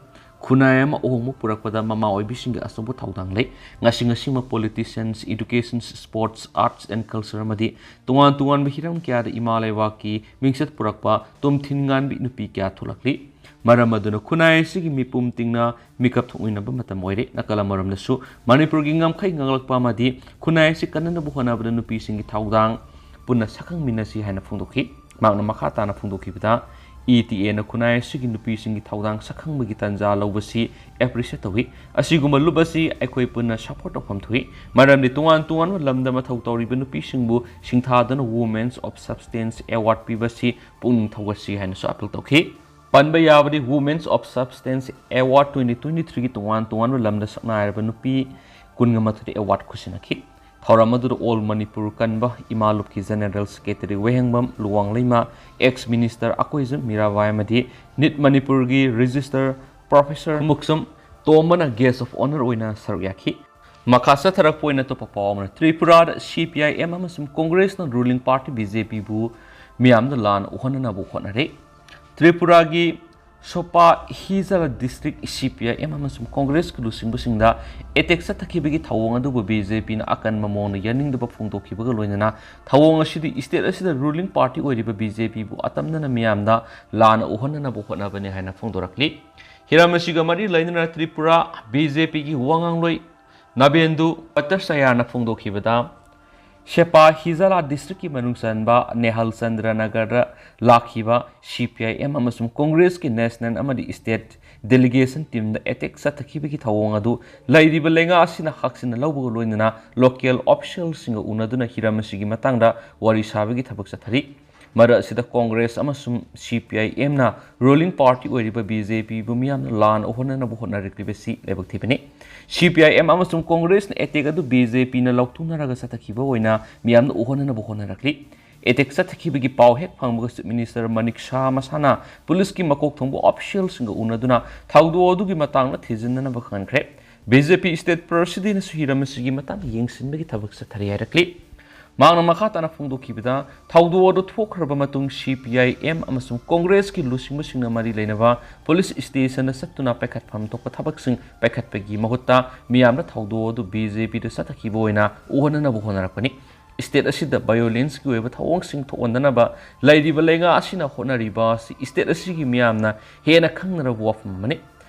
ꯈꯨꯟꯅꯥꯏ ꯑꯃ ꯑꯍꯣꯡꯕ ꯄꯨꯔꯛꯄꯗ ꯃꯃꯥ ꯑꯣꯏꯕꯤꯁꯤꯡꯒꯤ ꯑꯆꯧꯕ ꯊꯧꯗꯥꯡ ꯂꯩ꯫ ꯉꯁꯤ ꯉꯁꯤꯃꯛ politicians, education, sports, arts and culture ꯑꯃꯗꯤ ꯇꯣꯉꯥꯟ ꯇꯣꯉꯥꯟꯕ ꯍꯤꯔꯝ ꯀꯌꯥꯗ ꯏꯃꯥ ꯂꯩꯕꯥꯛꯀꯤ ꯃꯤꯡꯆꯠ ꯄꯨꯔꯛꯄ ꯇꯨꯝꯊꯤꯟ ꯉꯥꯟꯕꯤ ꯅꯨꯄꯤ ꯀꯌꯥ ꯊꯣꯛꯂꯛꯂꯤ꯫ ꯃꯔꯝ ꯑꯗꯨꯅ ꯈꯨꯟꯅꯥꯏ ꯑꯁꯤꯒꯤ ꯃꯤꯄꯨꯝ ꯇꯤꯡꯅ ꯃꯤꯀꯞ ꯊꯣꯛꯃꯤꯟꯅꯕ ꯃꯇꯝ ꯑꯣꯏꯔꯦ꯫ ꯅꯥꯀꯜ ꯑꯃꯔꯣꯝꯗꯁꯨ ꯃꯅꯤꯄꯨꯔꯒꯤ ꯉꯝꯈꯩ ꯉꯥꯛꯂꯛꯄ ꯑꯃꯗꯤ ꯈꯨꯟꯅꯥꯏ ꯑꯁꯤ ꯀꯟꯅꯅꯕ ꯍꯣꯠꯅꯕꯗ ꯅꯨꯄꯤꯁꯤꯡꯒꯤ ꯊꯧꯗꯥꯡ ꯄꯨꯟꯅ ꯁꯛꯈꯪꯃꯤꯟꯅꯁꯤ ꯍꯥꯏꯅ ꯐꯣꯡꯗꯣꯛꯈꯤ꯫ ꯃꯍꯥꯛꯅ ꯃꯈꯥ ꯇꯥꯅ ꯐꯣꯡꯗꯣꯛꯈꯤꯕꯗ, E T Aꯅ ꯈꯨꯟꯅꯥꯏ ꯑꯁꯤꯒꯤ ꯅꯨꯄꯤꯁꯤꯡꯒꯤ ꯊꯧꯗꯥꯡ ꯁꯛꯈꯪꯕꯒꯤ ꯇꯥꯟꯖꯥ ꯂꯧꯕꯁꯤ appreciate ꯇꯧꯏ꯫ ꯑꯁꯤꯒꯨꯝꯕ ꯂꯨꯞ ꯑꯁꯤ ꯑꯩꯈꯣꯏ ꯄꯨꯟꯅ support ꯇꯧꯐꯝ ꯊꯣꯛꯏ꯫ ꯃꯔꯝꯗꯤ ꯇꯣꯉꯥꯟ ꯇꯣꯉꯥꯟꯕ ꯂꯝꯗ ꯃꯊꯧ ꯇꯧꯔꯤꯕ ꯅꯨꯄꯤꯁꯤꯡꯕꯨ ꯁꯤꯡꯊꯥꯗꯨꯅ Women's of Substance Award ꯄꯤꯕꯁꯤ ꯄꯨꯛꯅꯤꯡ ꯊꯧꯒꯠꯁꯤ ꯍꯥꯏꯅꯁꯨ appeal ꯇꯧꯈꯤ꯫ ꯄꯟꯕ ꯌꯥꯕꯗꯤ Women's of Substance Award twenty twenty-threeꯒꯤ ꯇꯣꯉꯥꯟ ꯇꯣꯉꯥꯟꯕ ꯂꯝꯗ ꯁꯛꯅꯥꯏꯔꯕ ꯅꯨꯄꯤ ꯀꯨꯟꯒ ꯃꯥꯊꯣꯏꯗ award ꯈꯨꯠꯁꯤꯟꯅꯈꯤ꯫ ꯊꯧꯔꯝ ꯑꯗꯨꯗ All Manipur ꯀꯟꯕ ꯏꯃꯥ ꯂꯨꯞꯀꯤ General Secretary ꯋꯥꯍꯦꯡꯕꯝ ꯂꯨꯋꯥꯡꯂꯩꯃ, ex Minister ꯑꯀꯣꯏꯖꯝ ꯃꯤꯔꯥꯕꯥꯏ ꯑꯃꯗꯤ ꯅꯤꯠ ꯃꯅꯤꯄꯨꯔꯒꯤ Registrar Professor ꯃꯨꯛꯁꯨꯝ ꯇꯣꯝꯕꯅ Guest of Honour ꯑꯣꯏꯅ ꯁꯔꯨꯛ ꯌꯥꯈꯤ꯫ ꯃꯈꯥ ꯆꯠꯊꯔꯛꯄ ꯑꯣꯏꯅ ꯑꯇꯣꯞꯄ ꯄꯥꯎ ꯑꯃꯅ, ꯇ꯭ꯔꯤꯄꯨꯔꯥꯗ C P I M ꯑꯃꯁꯨꯡ ꯀꯣꯡꯒ꯭ꯔꯦꯁꯅ ruling party B J Pꯕꯨ ꯃꯤꯌꯥꯝꯗ ꯂꯥꯟ ꯎꯍꯟꯅꯅꯕ ꯍꯣꯠꯅꯔꯦ꯫ ꯇ꯭ꯔꯤꯄꯨꯔꯥꯒꯤ ꯁꯣꯄꯥ ꯍꯤꯖꯥꯂꯥ district C P I M ꯑꯃꯁꯨꯡ ꯀꯣꯡꯒ꯭ꯔꯦꯁꯀꯤ ꯂꯨꯆꯤꯡꯕꯁꯤꯡꯗ attack ꯆꯠꯊꯈꯤꯕꯒꯤ ꯊꯧꯑꯣꯡ ꯑꯗꯨꯕꯨ B J Pꯅ ꯑꯀꯟꯕ ꯃꯑꯣꯡꯗ ꯌꯥꯅꯤꯡꯗꯕ ꯐꯣꯡꯗꯣꯛꯈꯤꯕꯒ ꯂꯣꯏꯅꯅ ꯊꯧꯑꯣꯡ ꯑꯁꯤꯗꯤ state ꯑꯁꯤꯗ ruling party ꯑꯣꯏꯔꯤꯕ B J Pꯕꯨ ꯑꯇꯝꯅꯅ ꯃꯤꯌꯥꯝꯗ ꯂꯥꯟ ꯎꯍꯟꯅꯅꯕ ꯍꯣꯠꯅꯕꯅꯤ ꯍꯥꯏꯅ ꯐꯣꯡꯗꯣꯔꯛꯂꯤ꯫ ꯍꯤꯔꯝ ꯑꯁꯤꯒ ꯃꯔꯤ ꯂꯩꯅꯅ ꯇ꯭ꯔꯤꯄꯨꯔꯥ B J Pꯒꯤ ꯋꯥꯉꯥꯡꯂꯣꯏ ꯅꯕꯦꯟꯗꯨ ꯚꯠꯇꯆꯥꯔꯌꯥꯅ ꯐꯣꯡꯗꯣꯛꯈꯤꯕꯗ, ꯁꯦꯄꯥ ꯍꯤꯖꯥꯂꯥ ꯗꯤꯁꯇ꯭ꯔꯤꯛꯀꯤ ꯃꯅꯨꯡ ꯆꯟꯕ ꯅꯦꯍꯜ ꯆꯟꯗ꯭ꯔ ꯅꯒꯔꯗ ꯂꯥꯛꯈꯤꯕ ꯁꯤ ꯄꯤ ꯑꯥꯏ ꯑꯦꯝ ꯑꯃꯁꯨꯡ ꯀꯣꯡꯒ꯭ꯔꯦꯁꯀꯤ ꯅꯦꯁꯅꯦꯜ ꯑꯃꯗꯤ ꯁ꯭ꯇꯦꯠ ꯗꯦꯂꯤꯒꯦꯁꯟ ꯇꯤꯝꯗ ꯑꯦꯇꯦꯛ ꯆꯠꯊꯈꯤꯕꯒꯤ ꯊꯧꯑꯣꯡ ꯑꯗꯨ ꯂꯩꯔꯤꯕ ꯂꯩꯉꯥꯛ ꯑꯁꯤꯅ ꯍꯛꯆꯤꯟꯅ ꯂꯧꯕꯒ ꯂꯣꯏꯅꯅ ꯂꯣꯀꯦꯜ ꯑꯣꯐꯤꯁꯤꯌꯦꯜꯁꯤꯡꯒ ꯎꯅꯗꯨꯅ ꯍꯤꯔꯝ ꯑꯁꯤꯒꯤ ꯃꯇꯥꯡꯗ ꯋꯥꯔꯤ ꯁꯥꯕꯒꯤ ꯊꯕꯛ ꯆꯠꯊꯔꯤ꯫ ꯃꯔꯛ ꯑꯁꯤꯗ ꯀꯣꯡꯒ꯭ꯔꯦꯁ ꯑꯃꯁꯨꯡ ꯁꯤ ꯄꯤ ꯑꯥꯏ ꯑꯦꯝꯅ ꯔꯨꯂꯤꯡ ꯄꯥꯔꯇꯤ ꯑꯣꯏꯔꯤꯕ ꯕꯤ ꯖꯦ ꯄꯤꯕꯨ ꯃꯤꯌꯥꯝꯅ ꯂꯥꯟ ꯑꯣꯛꯍꯟꯅꯅꯕ ꯍꯣꯠꯅꯔꯛꯂꯤꯕꯁꯤ ꯂꯥꯏꯕꯛ ꯊꯤꯕꯅꯤ꯫ ꯁꯤ ꯄꯤ ꯑꯥꯏ ꯑꯦꯝ ꯑꯃꯁꯨꯡ ꯀꯣꯡꯒ꯭ꯔꯦꯁꯅ ꯑꯦꯇꯦꯛ ꯑꯗꯨ ꯕꯤ ꯖꯦ ꯄꯤꯅ ꯂꯧꯊꯣꯛꯅꯔꯒ ꯆꯠꯊꯈꯤꯕ ꯑꯣꯏꯅ ꯃꯤꯌꯥꯝꯅ ꯎꯍꯟꯅꯅꯕ ꯍꯣꯠꯅꯔꯛꯂꯤ꯫ ꯑꯦꯇꯦꯛ ꯆꯠꯊꯈꯤꯕꯒꯤ ꯄꯥꯎ ꯍꯦꯛ ꯐꯪꯕꯒ ꯆꯤꯐ ꯃꯤꯅꯤꯁꯇꯔ ꯃꯅꯤꯛ ꯁꯥꯍ ꯃꯁꯥꯅ ꯄꯨꯂꯤꯁꯀꯤ ꯃꯀꯣꯛ ꯊꯣꯡꯕ ꯑꯣꯐꯤꯁꯤꯌꯦꯜꯁꯤꯡꯒ ꯎꯅꯗꯨꯅ ꯊꯧꯗꯣꯛ ꯑꯗꯨꯒꯤ ꯃꯇꯥꯡꯗ ꯊꯤꯖꯤꯟꯅꯅꯕ ꯈꯪꯍꯟꯈ꯭ꯔꯦ꯫ ꯕꯤ ꯖꯦ ꯄꯤ ꯁ꯭ꯇꯦꯠ ꯄ꯭ꯔꯁꯤꯗꯦꯟꯅꯁꯨ ꯍꯤꯔꯝ ꯑꯁꯤꯒꯤ ꯃꯇꯥꯡꯗ ꯌꯦꯡꯁꯤꯟꯕꯒꯤ ꯊꯕꯛ ꯆꯠꯊꯔꯤ ꯍꯥꯏꯔꯛꯂꯤ꯫ ꯃꯍꯥꯛꯅ ꯃꯈꯥ ꯇꯥꯅ ꯐꯣꯡꯗꯣꯛꯈꯤꯕꯗ, ꯊꯧꯗꯣꯛ ꯑꯗꯨ ꯊꯣꯛꯈ꯭ꯔꯕ ꯃꯇꯨꯡ ꯁꯤ ꯄꯤ ꯑꯥꯏ ꯑꯦꯝ ꯑꯃꯁꯨꯡ ꯀꯣꯡꯒ꯭ꯔꯦꯁꯀꯤ ꯂꯨꯆꯤꯡꯕꯁꯤꯡꯅ ꯃꯔꯤ ꯂꯩꯅꯕ ꯄꯨꯂꯤꯁ ꯁ꯭ꯇꯦꯁꯟꯗ ꯆꯠꯇꯨꯅ ꯄꯥꯏꯈꯠꯐꯝ ꯊꯣꯛꯄ ꯊꯕꯛꯁꯤꯡ ꯄꯥꯏꯈꯠꯄꯒꯤ ꯃꯍꯨꯠꯇ ꯃꯤꯌꯥꯝꯅ ꯊꯧꯗꯣꯛ ꯑꯗꯨ ꯕꯤ ꯖꯦ ꯄꯤꯗ ꯆꯠꯊꯈꯤꯕ ꯑꯣꯏꯅ ꯎꯍꯟꯅꯅꯕ ꯍꯣꯠꯅꯔꯛꯄꯅꯤ꯫ ꯁ꯭ꯇꯦꯠ ꯑꯁꯤꯗ ꯚꯥꯏꯑꯣꯂꯦꯟꯁꯀꯤ ꯑꯣꯏꯕ ꯊꯧꯑꯣꯡꯁꯤꯡ ꯊꯣꯛꯍꯟꯗꯅꯕ ꯂꯩꯔꯤꯕ ꯂꯩꯉꯥꯛ ꯑꯁꯤꯅ ꯍꯣꯠꯅꯔꯤꯕ ꯑꯁꯤ ꯁ꯭ꯇꯦꯠ ꯑꯁꯤꯒꯤ ꯃꯤꯌꯥꯝꯅ ꯍꯦꯟꯅ ꯈꯪꯅꯔꯕ ꯋꯥꯐꯝ ꯑꯃꯅꯤ꯫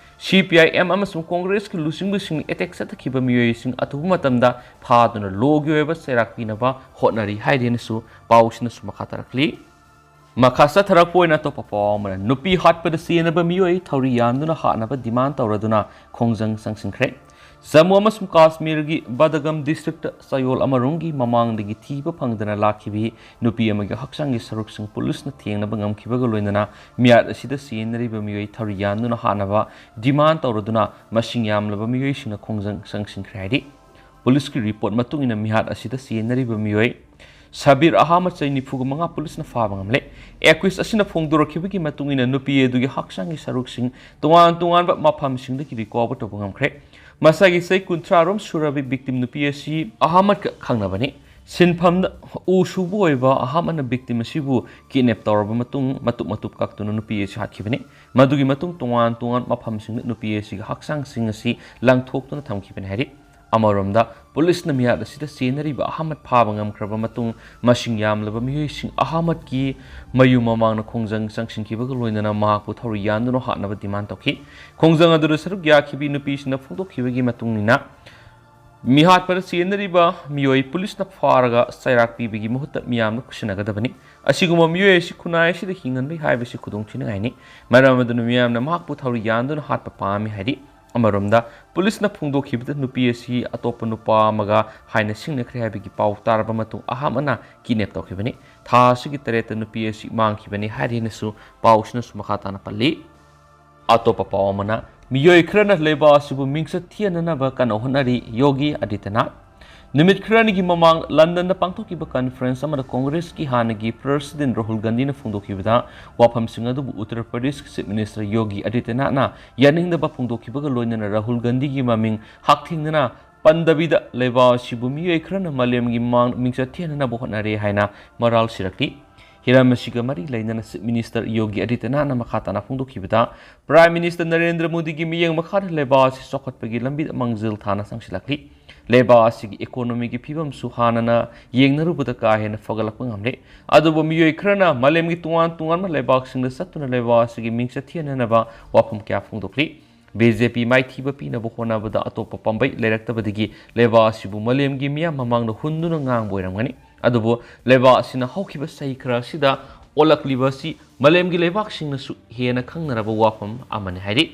ꯁꯤ ꯄꯤ ꯑꯥꯏ ꯑꯦꯝ ꯑꯃꯁꯨꯡ ꯀꯣꯡꯒ꯭ꯔꯦꯁꯀꯤ ꯂꯨꯆꯤꯡꯕꯁꯤꯡꯅ ꯑꯦꯇꯦꯛ ꯆꯠꯊꯈꯤꯕ ꯃꯤꯑꯣꯏꯁꯤꯡ ꯑꯊꯨꯕ ꯃꯇꯝꯗ ꯐꯥꯗꯨꯅ ꯂꯣꯒꯤ ꯑꯣꯏꯕ ꯆꯩꯔꯥꯛ ꯄꯤꯅꯕ ꯍꯣꯠꯅꯔꯤ ꯍꯥꯏꯔꯦꯅꯁꯨ ꯄꯥꯎꯁꯤꯅꯁꯨ ꯃꯈꯥ ꯇꯥꯔꯛꯂꯤ꯫ ꯃꯈꯥ ꯆꯠꯊꯔꯛꯄ ꯑꯣꯏꯅ ꯑꯇꯣꯞꯄ ꯄꯥꯎ ꯑꯃꯅ, ꯅꯨꯄꯤ ꯍꯥꯠꯄꯗ ꯆꯦꯟꯅꯕ ꯃꯤꯑꯣꯏ ꯊꯧꯔꯤ ꯌꯥꯟꯗꯨꯅ ꯍꯥꯠꯅꯕ ꯗꯤꯃꯥꯟ ꯇꯧꯔꯗꯨꯅ ꯈꯣꯡꯖꯪ ꯆꯪꯁꯤꯟꯈ꯭ꯔꯦ꯫ ꯖꯝꯃꯨ ꯑꯃꯁꯨꯡ ꯀꯥꯁꯃꯤꯔꯒꯤ ꯕꯗꯒꯝ ꯗꯤꯁꯇ꯭ꯔꯤꯛꯇ ꯆꯌꯣꯜ ꯑꯃꯔꯣꯝꯒꯤ ꯃꯃꯥꯡꯗꯒꯤ ꯊꯤꯕ ꯐꯪꯗꯅ ꯂꯥꯛꯈꯤꯕꯤ ꯅꯨꯄꯤ ꯑꯃꯒꯤ ꯍꯛꯆꯥꯡꯒꯤ ꯁꯔꯨꯛꯁꯤꯡ ꯄꯨꯂꯤꯁꯅ ꯊꯦꯡꯅꯕ ꯉꯝꯈꯤꯕꯒ ꯂꯣꯏꯅꯅ ꯃꯤꯍꯥꯠ ꯑꯁꯤꯗ ꯆꯦꯟꯅꯔꯤꯕ ꯃꯤꯑꯣꯏ ꯊꯧꯔꯤ ꯌꯥꯟꯗꯨꯅ ꯍꯥꯠꯅꯕ ꯗꯤꯃꯥꯟ ꯇꯧꯔꯗꯨꯅ ꯃꯁꯤꯡ ꯌꯥꯝꯂꯕ ꯃꯤꯑꯣꯏꯁꯤꯡꯅ ꯈꯣꯡꯖꯪ ꯆꯪꯁꯤꯟꯈ꯭ꯔꯦ ꯍꯥꯏꯔꯤ꯫ ꯄꯨꯂꯤꯁꯀꯤ ꯔꯤꯄꯣꯔꯠ ꯃꯇꯨꯡ ꯏꯟꯅ ꯃꯤꯍꯥꯠ ꯑꯁꯤꯗ ꯆꯦꯟꯅꯔꯤꯕ ꯃꯤꯑꯣꯏ ꯁꯕꯤꯔ ꯑꯍꯃꯗ ꯆꯍꯤ ꯅꯤꯐꯨꯒ ꯃꯉꯥ ꯄꯨꯂꯤꯁꯅ ꯐꯥꯕ ꯉꯝꯂꯦ꯫ ꯑꯦꯀ꯭ꯌꯨꯁ ꯑꯁꯤꯅ ꯐꯣꯡꯗꯣꯔꯛꯈꯤꯕꯒꯤ ꯃꯇꯨꯡ ꯏꯟꯅ ꯅꯨꯄꯤ ꯑꯗꯨꯒꯤ ꯍꯛꯆꯥꯡꯒꯤ ꯁꯔꯨꯛꯁꯤꯡ ꯇꯣꯉꯥꯟ ꯇꯣꯉꯥꯟꯕ ꯃꯐꯝꯁꯤꯡꯗꯒꯤ ꯔꯤꯀꯣꯚꯔ ꯇꯧꯕ ꯉꯝꯈ꯭ꯔꯦ꯫ ꯃꯁꯥꯒꯤ ꯆꯍꯤ ꯀꯨꯟꯊ꯭ꯔꯥ ꯔꯣꯝ ꯁꯨꯔꯕꯤ ꯚꯤꯛꯇꯤꯝ ꯅꯨꯄꯤ ꯑꯁꯤ ꯑꯍꯃꯗꯀ ꯈꯪꯅꯕꯅꯤ꯫ ꯁꯤꯟꯐꯝꯗ ꯎ ꯁꯨꯕ ꯑꯣꯏꯕ ꯑꯍꯃꯗꯅ ꯚꯤꯛꯇꯤꯝ ꯑꯁꯤꯕꯨ ꯀꯤꯗꯅꯦꯞ ꯇꯧꯔꯕ ꯃꯇꯨꯡ ꯃꯇꯨꯞ ꯃꯇꯨꯞ ꯀꯛꯇꯨꯅ ꯅꯨꯄꯤ ꯑꯁꯤ ꯍꯥꯠꯈꯤꯕꯅꯤ꯫ ꯃꯗꯨꯒꯤ ꯃꯇꯨꯡ ꯇꯣꯉꯥꯟ ꯇꯣꯉꯥꯟꯕ ꯃꯐꯝꯁꯤꯡꯗ ꯅꯨꯄꯤ ꯑꯁꯤꯒꯤ ꯍꯛꯆꯥꯡꯁꯤꯡ ꯑꯁꯤ ꯂꯪꯊꯣꯛꯇꯨꯅ ꯊꯝꯈꯤꯕꯅꯤ ꯍꯥꯏꯔꯤ꯫ ꯑꯃꯔꯣꯝꯗ, ꯄꯨꯂꯤꯁꯅ ꯃꯤꯍꯥꯠ ꯑꯁꯤꯗ ꯆꯦꯟꯅꯔꯤꯕ ꯑꯍꯃꯗ ꯐꯥꯕ ꯉꯝꯈ꯭ꯔꯕ ꯃꯇꯨꯡ, ꯃꯁꯤꯡ ꯌꯥꯝꯂꯕ ꯃꯤꯑꯣꯏꯁꯤꯡ ꯑꯍꯃꯗꯀꯤ ꯃꯌꯨꯝ ꯃꯃꯥꯡꯗ ꯈꯣꯡꯖꯪ ꯆꯪꯁꯤꯟꯈꯤꯕꯒ ꯂꯣꯏꯅꯅ ꯃꯍꯥꯛꯄꯨ ꯊꯧꯔꯤ ꯌꯥꯟꯗꯨꯅ ꯍꯥꯠꯅꯕ ꯗꯤꯃꯥꯟ ꯇꯧꯈꯤ꯫ ꯈꯣꯡꯖꯪ ꯑꯗꯨꯗ ꯁꯔꯨꯛ ꯌꯥꯈꯤꯕꯤ ꯅꯨꯄꯤꯁꯤꯡꯅ ꯐꯣꯡꯗꯣꯛꯈꯤꯕꯒꯤ ꯃꯇꯨꯡ ꯏꯟꯅ, ꯃꯤꯍꯥꯠꯄꯗ ꯆꯦꯟꯅꯔꯤꯕ ꯃꯤꯑꯣꯏ ꯄꯨꯂꯤꯁꯅ ꯐꯥꯔꯒ ꯆꯩꯔꯥꯛ ꯄꯤꯕꯒꯤ ꯃꯍꯨꯠꯇ ꯃꯤꯌꯥꯝꯅ ꯈꯨꯠꯁꯤꯟꯅꯒꯗꯕꯅꯤ꯫ ꯑꯁꯤꯒꯨꯝꯕ ꯃꯤꯑꯣꯏ ꯑꯁꯤ ꯈꯨꯟꯅꯥꯏ ꯑꯁꯤꯗ ꯍꯤꯡꯍꯟꯕ ꯍꯥꯏꯕꯁꯤ ꯈꯨꯗꯣꯡꯊꯤꯅꯤꯡꯉꯥꯏꯅꯤ꯫ ꯃꯔꯝ ꯑꯗꯨꯅ ꯃꯤꯌꯥꯝꯅ ꯃꯍꯥꯛꯄꯨ ꯊꯧꯔꯤ ꯌꯥꯟꯗꯨꯅ ꯍꯥꯠꯄ ꯄꯥꯝꯃꯤ ꯍꯥꯏꯔꯤ꯫ ꯑꯃꯔꯣꯝꯗ, ꯄꯨꯂꯤꯁꯅ ꯐꯣꯡꯗꯣꯛꯈꯤꯕꯗ ꯅꯨꯄꯤ ꯑꯁꯤ ꯑꯇꯣꯞꯄ ꯅꯨꯄꯥ ꯑꯃꯒ ꯍꯥꯏꯅ ꯁꯤꯡꯅꯈ꯭ꯔꯦ ꯍꯥꯏꯕꯒꯤ ꯄꯥꯎ ꯇꯥꯔꯕ ꯃꯇꯨꯡ ꯑꯍꯥꯟꯕꯅ ꯀꯤꯗꯅꯦꯞ ꯇꯧꯈꯤꯕꯅꯤ꯫ ꯊꯥ ꯑꯁꯤꯒꯤ ꯇꯔꯦꯠꯇ ꯅꯨꯄꯤ ꯑꯁꯤ ꯃꯥꯡꯈꯤꯕꯅꯤ ꯍꯥꯏꯔꯤ ꯍꯥꯏꯅꯁꯨ ꯄꯥꯎꯁꯤꯅꯁꯨ ꯃꯈꯥ ꯇꯥꯅ ꯄꯜꯂꯤ꯫ ꯑꯇꯣꯞꯄ ꯄꯥꯎ ꯑꯃꯅ, ꯃꯤꯑꯣꯏ ꯈꯔꯅ ꯂꯩꯕꯥꯛ ꯑꯁꯤꯕꯨ ꯃꯤꯡꯆꯠ ꯊꯤꯍꯟꯅꯅꯕ ꯀꯟꯅ ꯍꯣꯠꯅꯔꯤ, ꯌꯣꯒꯤ ꯑꯗꯤꯇ꯭ꯌꯅꯥꯊ꯫ ꯅꯨꯃꯤꯠ ꯈꯔꯅꯤꯒꯤ ꯃꯃꯥꯡ ꯂꯟꯗꯟꯗ ꯄꯥꯡꯊꯣꯛꯈꯤꯕ ꯀꯟꯐꯔꯦꯟꯁ ꯑꯃꯗ ꯀꯣꯡꯒ꯭ꯔꯦꯁꯀꯤ ꯍꯥꯟꯅꯒꯤ ꯄ꯭ꯔꯁꯤꯗꯦꯟ ꯔꯥꯍꯨꯜ ꯒꯥꯟꯙꯤꯅ ꯐꯣꯡꯗꯣꯛꯈꯤꯕꯗ ꯋꯥꯐꯝꯁꯤꯡ ꯑꯗꯨꯕꯨ ꯎꯠꯇꯔ ꯄ꯭ꯔꯗꯦꯁꯀꯤ ꯆꯤꯐ ꯃꯤꯅꯤꯁꯇꯔ ꯌꯣꯒꯤ ꯑꯗꯤꯇ꯭ꯌꯅꯥꯊꯅ ꯌꯥꯅꯤꯡꯗꯕ ꯐꯣꯡꯗꯣꯛꯈꯤꯕꯒ ꯂꯣꯏꯅꯅ ꯔꯥꯍꯨꯜ ꯒꯥꯟꯙꯤꯒꯤ ꯃꯃꯤꯡ ꯍꯛꯊꯦꯡꯅꯅ ꯄꯟꯗꯕꯤꯗ ꯂꯩꯕꯥꯛ ꯑꯁꯤꯕꯨ ꯃꯤꯑꯣꯏ ꯈꯔꯅ ꯃꯥꯂꯦꯝꯒꯤ ꯃꯥꯡ ꯃꯤꯡꯆꯠ ꯊꯤꯍꯟꯅꯕ ꯍꯣꯠꯅꯔꯦ ꯍꯥꯏꯅ ꯃꯔꯥꯜ ꯁꯤꯔꯛꯂꯤ꯫ ꯍꯤꯔꯝ ꯑꯁꯤꯒ ꯃꯔꯤ ꯂꯩꯅꯅ ꯆꯤꯐ ꯃꯤꯅꯤꯁꯇꯔ ꯌꯣꯒꯤ ꯑꯗꯤꯇ꯭ꯌꯅꯥꯊꯅ ꯃꯈꯥ ꯇꯥꯅ ꯐꯣꯡꯗꯣꯛꯈꯤꯕꯗ, ꯄ꯭ꯔꯥꯏꯝ ꯃꯤꯅꯤꯁꯇꯔ ꯅꯔꯦꯟꯗ꯭ꯔ ꯃꯣꯗꯤꯒꯤ ꯃꯤꯠꯌꯦꯡ ꯃꯈꯥꯗ ꯂꯩꯕꯥꯛ ꯑꯁꯤ ꯆꯥꯎꯈꯠꯄꯒꯤ ꯂꯝꯕꯤꯗ ꯃꯥꯡꯖꯤꯜ ꯊꯥꯅ ꯆꯪꯁꯤꯜꯂꯛꯂꯤ꯫ ꯂꯩꯕꯥꯛ ꯑꯁꯤꯒꯤ ꯏꯀꯣꯅꯣꯃꯤꯒꯤ ꯐꯤꯕꯝꯁꯨ ꯍꯥꯟꯅꯅ ꯌꯦꯡꯅꯔꯨꯕꯗ ꯀꯥ ꯍꯦꯟꯅ ꯐꯒꯠꯂꯛꯄ ꯉꯝꯂꯦ꯫ ꯑꯗꯨꯕꯨ ꯃꯤꯑꯣꯏ ꯈꯔꯅ ꯃꯥꯂꯦꯝꯒꯤ ꯇꯣꯉꯥꯟ ꯇꯣꯉꯥꯟꯕ ꯂꯩꯕꯥꯛꯁꯤꯡꯗ ꯆꯠꯇꯨꯅ ꯂꯩꯕꯥꯛ ꯑꯁꯤꯒꯤ ꯃꯤꯡꯆꯠ ꯊꯤꯍꯟꯅꯅꯕ ꯋꯥꯐꯝ ꯀꯌꯥ ꯐꯣꯡꯗꯣꯛꯂꯤ꯫ ꯕꯤ ꯖꯦ ꯄꯤ ꯃꯥꯏꯊꯤꯕ ꯄꯤꯅꯕ ꯍꯣꯠꯅꯕꯗ ꯑꯇꯣꯞꯄ ꯄꯥꯝꯕꯩ ꯂꯩꯔꯛꯇꯕꯗꯒꯤ ꯂꯩꯕꯥꯛ ꯑꯁꯤꯕꯨ ꯃꯥꯂꯦꯝꯒꯤ ꯃꯤꯌꯥꯝ ꯃꯃꯥꯡꯗ ꯍꯨꯟꯗꯨꯅ ꯉꯥꯡꯕ ꯑꯣꯏꯔꯝꯒꯅꯤ꯫ ꯑꯗꯨꯕꯨ ꯂꯩꯕꯥꯛ ꯑꯁꯤꯅ ꯍꯧꯈꯤꯕ ꯆꯍꯤ ꯈꯔ ꯑꯁꯤꯗ ꯑꯣꯜꯂꯛꯂꯤꯕ ꯑꯁꯤ ꯃꯥꯂꯦꯝꯒꯤ ꯂꯩꯕꯥꯛꯁꯤꯡꯅꯁꯨ ꯍꯦꯟꯅ ꯈꯪꯅꯔꯕ ꯋꯥꯐꯝ ꯑꯃꯅꯤ ꯍꯥꯏꯔꯤ꯫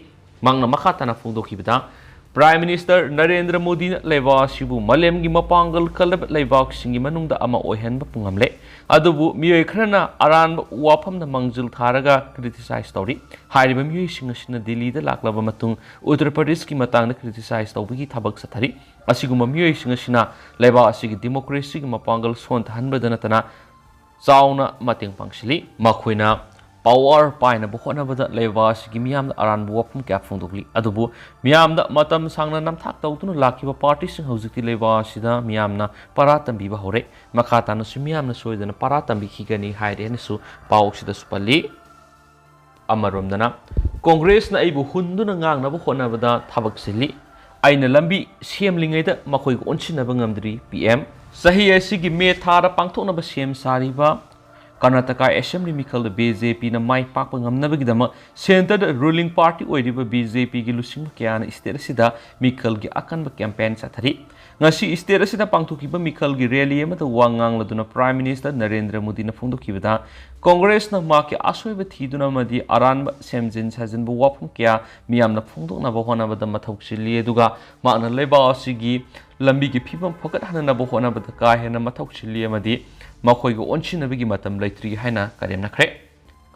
ꯃꯍꯥꯛꯅ ꯃꯈꯥ ꯇꯥꯅ ꯐꯣꯡꯗꯣꯛꯈꯤꯕꯗ, ꯄ꯭ꯔꯥꯏꯝ ꯃꯤꯅꯤꯁꯇꯔ ꯅꯔꯦꯟꯗ꯭ꯔ ꯃꯣꯗꯤꯅ ꯂꯩꯕꯥꯛ ꯑꯁꯤꯕꯨ ꯃꯥꯂꯦꯝꯒꯤ ꯃꯄꯥꯡꯒꯜ ꯀꯜꯂꯕ ꯂꯩꯕꯥꯛꯁꯤꯡꯒꯤ ꯃꯅꯨꯡꯗ ꯑꯃ ꯑꯣꯏꯍꯟꯕ ꯉꯝꯂꯦ꯫ ꯑꯗꯨꯕꯨ ꯃꯤꯑꯣꯏ ꯈꯔꯅ ꯑꯔꯥꯟꯕ ꯋꯥꯐꯝꯗ ꯃꯥꯡꯖꯤꯜ ꯊꯥꯔꯒ ꯀ꯭ꯔꯤꯇꯤꯁꯥꯏꯖ ꯇꯧꯔꯤ꯫ ꯍꯥꯏꯔꯤꯕ ꯃꯤꯑꯣꯏꯁꯤꯡ ꯑꯁꯤꯅ ꯗꯤꯜꯂꯤꯗ ꯂꯥꯛꯂꯕ ꯃꯇꯨꯡ ꯎꯠꯇꯔ ꯄ꯭ꯔꯗꯦꯁꯀꯤ ꯃꯇꯥꯡꯗ ꯀ꯭ꯔꯤꯇꯤꯁꯥꯏꯖ ꯇꯧꯕꯒꯤ ꯊꯕꯛ ꯆꯠꯊꯔꯤ꯫ ꯑꯁꯤꯒꯨꯝꯕ ꯃꯤꯑꯣꯏꯁꯤꯡ ꯑꯁꯤꯅ ꯂꯩꯕꯥꯛ ꯑꯁꯤꯒꯤ ꯗꯤꯃꯣꯀ꯭ꯔꯦꯁꯤꯒꯤ ꯃꯄꯥꯡꯒꯜ ꯁꯣꯟꯊꯍꯟꯕꯗ ꯅꯠꯇꯅ ꯆꯥꯎꯅ ꯃꯇꯦꯡ ꯄꯥꯡꯁꯤꯜꯂꯤ꯫ ꯃꯈꯣꯏꯅ ꯄꯥꯋꯔ ꯄꯥꯏꯅꯕ ꯍꯣꯠꯅꯕꯗ ꯂꯩꯕꯥꯛ ꯑꯁꯤꯒꯤ ꯃꯤꯌꯥꯝꯗ ꯑꯔꯥꯟꯕ ꯋꯥꯐꯝ ꯀꯌꯥ ꯐꯣꯡꯗꯣꯛꯂꯤ꯫ ꯑꯗꯨꯕꯨ ꯃꯤꯌꯥꯝꯗ ꯃꯇꯝ ꯁꯥꯡꯅ ꯅꯝꯊꯥꯛ ꯇꯧꯗꯨꯅ ꯂꯥꯛꯈꯤꯕ ꯄꯥꯔꯇꯤꯁꯤꯡ ꯍꯧꯖꯤꯛꯇꯤ ꯂꯩꯕꯥꯛ ꯑꯁꯤꯗ ꯃꯤꯌꯥꯝꯅ ꯄꯔꯥ ꯇꯝꯕꯤꯕ ꯍꯧꯔꯦ꯫ ꯃꯈꯥ ꯇꯥꯅꯁꯨ ꯃꯤꯌꯥꯝꯅ ꯁꯣꯏꯗꯅ ꯄꯔꯥ ꯇꯝꯕꯤꯈꯤꯒꯅꯤ ꯍꯥꯏꯔꯦ ꯍꯥꯏꯅꯁꯨ ꯄꯥꯎ ꯑꯁꯤꯗꯁꯨ ꯄꯜꯂꯤ꯫ ꯑꯃꯔꯣꯝꯗꯅ, ꯀꯣꯡꯒ꯭ꯔꯦꯁꯅ ꯑꯩꯕꯨ ꯍꯨꯟꯗꯨꯅ ꯉꯥꯡꯅꯕ ꯍꯣꯠꯅꯕꯗ ꯊꯕꯛ ꯆꯤꯜꯂꯤ꯫ ꯑꯩꯅ ꯂꯝꯕꯤ ꯁꯦꯝꯂꯤꯉꯩꯗ ꯃꯈꯣꯏꯒ ꯑꯣꯟꯁꯤꯟꯅꯕ ꯉꯝꯗ꯭ꯔꯤ, ꯄꯤ ꯑꯦꯝ꯫ ꯆꯍꯤ ꯑꯁꯤꯒꯤ ꯃꯦ ꯊꯥꯗ ꯄꯥꯡꯊꯣꯛꯅꯕ ꯁꯦꯝ ꯁꯥꯔꯤꯕ ꯀꯔꯅꯥꯇꯀꯥ ꯑꯦꯁꯦꯝꯕ꯭ꯂꯤ ꯃꯤꯈꯜꯗ ꯕꯤ ꯖꯦ ꯄꯤꯅ ꯃꯥꯏ ꯄꯥꯛꯄ ꯉꯝꯅꯕꯒꯤꯗꯃꯛ ꯁꯦꯟꯇꯔꯗ ꯔꯨꯂꯤꯡ ꯄꯥꯔꯇꯤ ꯑꯣꯏꯔꯤꯕ ꯕꯤ ꯖꯦ ꯄꯤꯒꯤ ꯂꯨꯆꯤꯡꯕ ꯀꯌꯥꯅ ꯁ꯭ꯇꯦꯠ ꯑꯁꯤꯗ ꯃꯤꯈꯜꯒꯤ ꯑꯀꯟꯕ ꯀꯦꯝꯄꯦꯟ ꯆꯠꯊꯔꯤ꯫ ꯉꯁꯤ ꯁ꯭ꯇꯦꯠ ꯑꯁꯤꯗ ꯄꯥꯡꯊꯣꯛꯈꯤꯕ ꯃꯤꯈꯜꯒꯤ ꯔꯦꯂꯤ ꯑꯃꯗ ꯋꯥ ꯉꯥꯡꯂꯗꯨꯅ ꯄ꯭ꯔꯥꯏꯝ ꯃꯤꯅꯤꯁꯇꯔ ꯅꯔꯦꯟꯗ꯭ꯔ ꯃꯣꯗꯤꯅ ꯐꯣꯡꯗꯣꯛꯈꯤꯕꯗ, ꯀꯣꯡꯒ꯭ꯔꯦꯁꯅ ꯃꯍꯥꯛꯀꯤ ꯑꯁꯣꯏꯕ ꯊꯤꯗꯨꯅ ꯑꯃꯗꯤ ꯑꯔꯥꯟꯕ ꯁꯦꯝꯖꯤꯟ ꯁꯥꯖꯤꯟꯕ ꯋꯥꯐꯝ ꯀꯌꯥ ꯃꯤꯌꯥꯝꯅ ꯐꯣꯡꯗꯣꯛꯅꯕ ꯍꯣꯠꯅꯕꯗ ꯃꯊꯧ ꯆꯤꯜꯂꯤ, ꯑꯗꯨꯒ ꯃꯍꯥꯛꯅ ꯂꯩꯕꯥꯛ ꯑꯁꯤꯒꯤ ꯂꯝꯕꯤꯒꯤ ꯐꯤꯕꯝ ꯐꯒꯠꯍꯟꯅꯅꯕ ꯍꯣꯠꯅꯕꯗ ꯀꯥ ꯍꯦꯟꯅ ꯃꯊꯧ ꯆꯤꯜꯂꯤ ꯑꯃꯗꯤ ꯃꯈꯣꯏꯒ ꯑꯣꯟꯁꯤꯟꯅꯕꯒꯤ ꯃꯇꯝ ꯂꯩꯇ꯭ꯔꯤ ꯍꯥꯏꯅ ꯀꯔꯦꯝꯅꯈ꯭ꯔꯦ꯫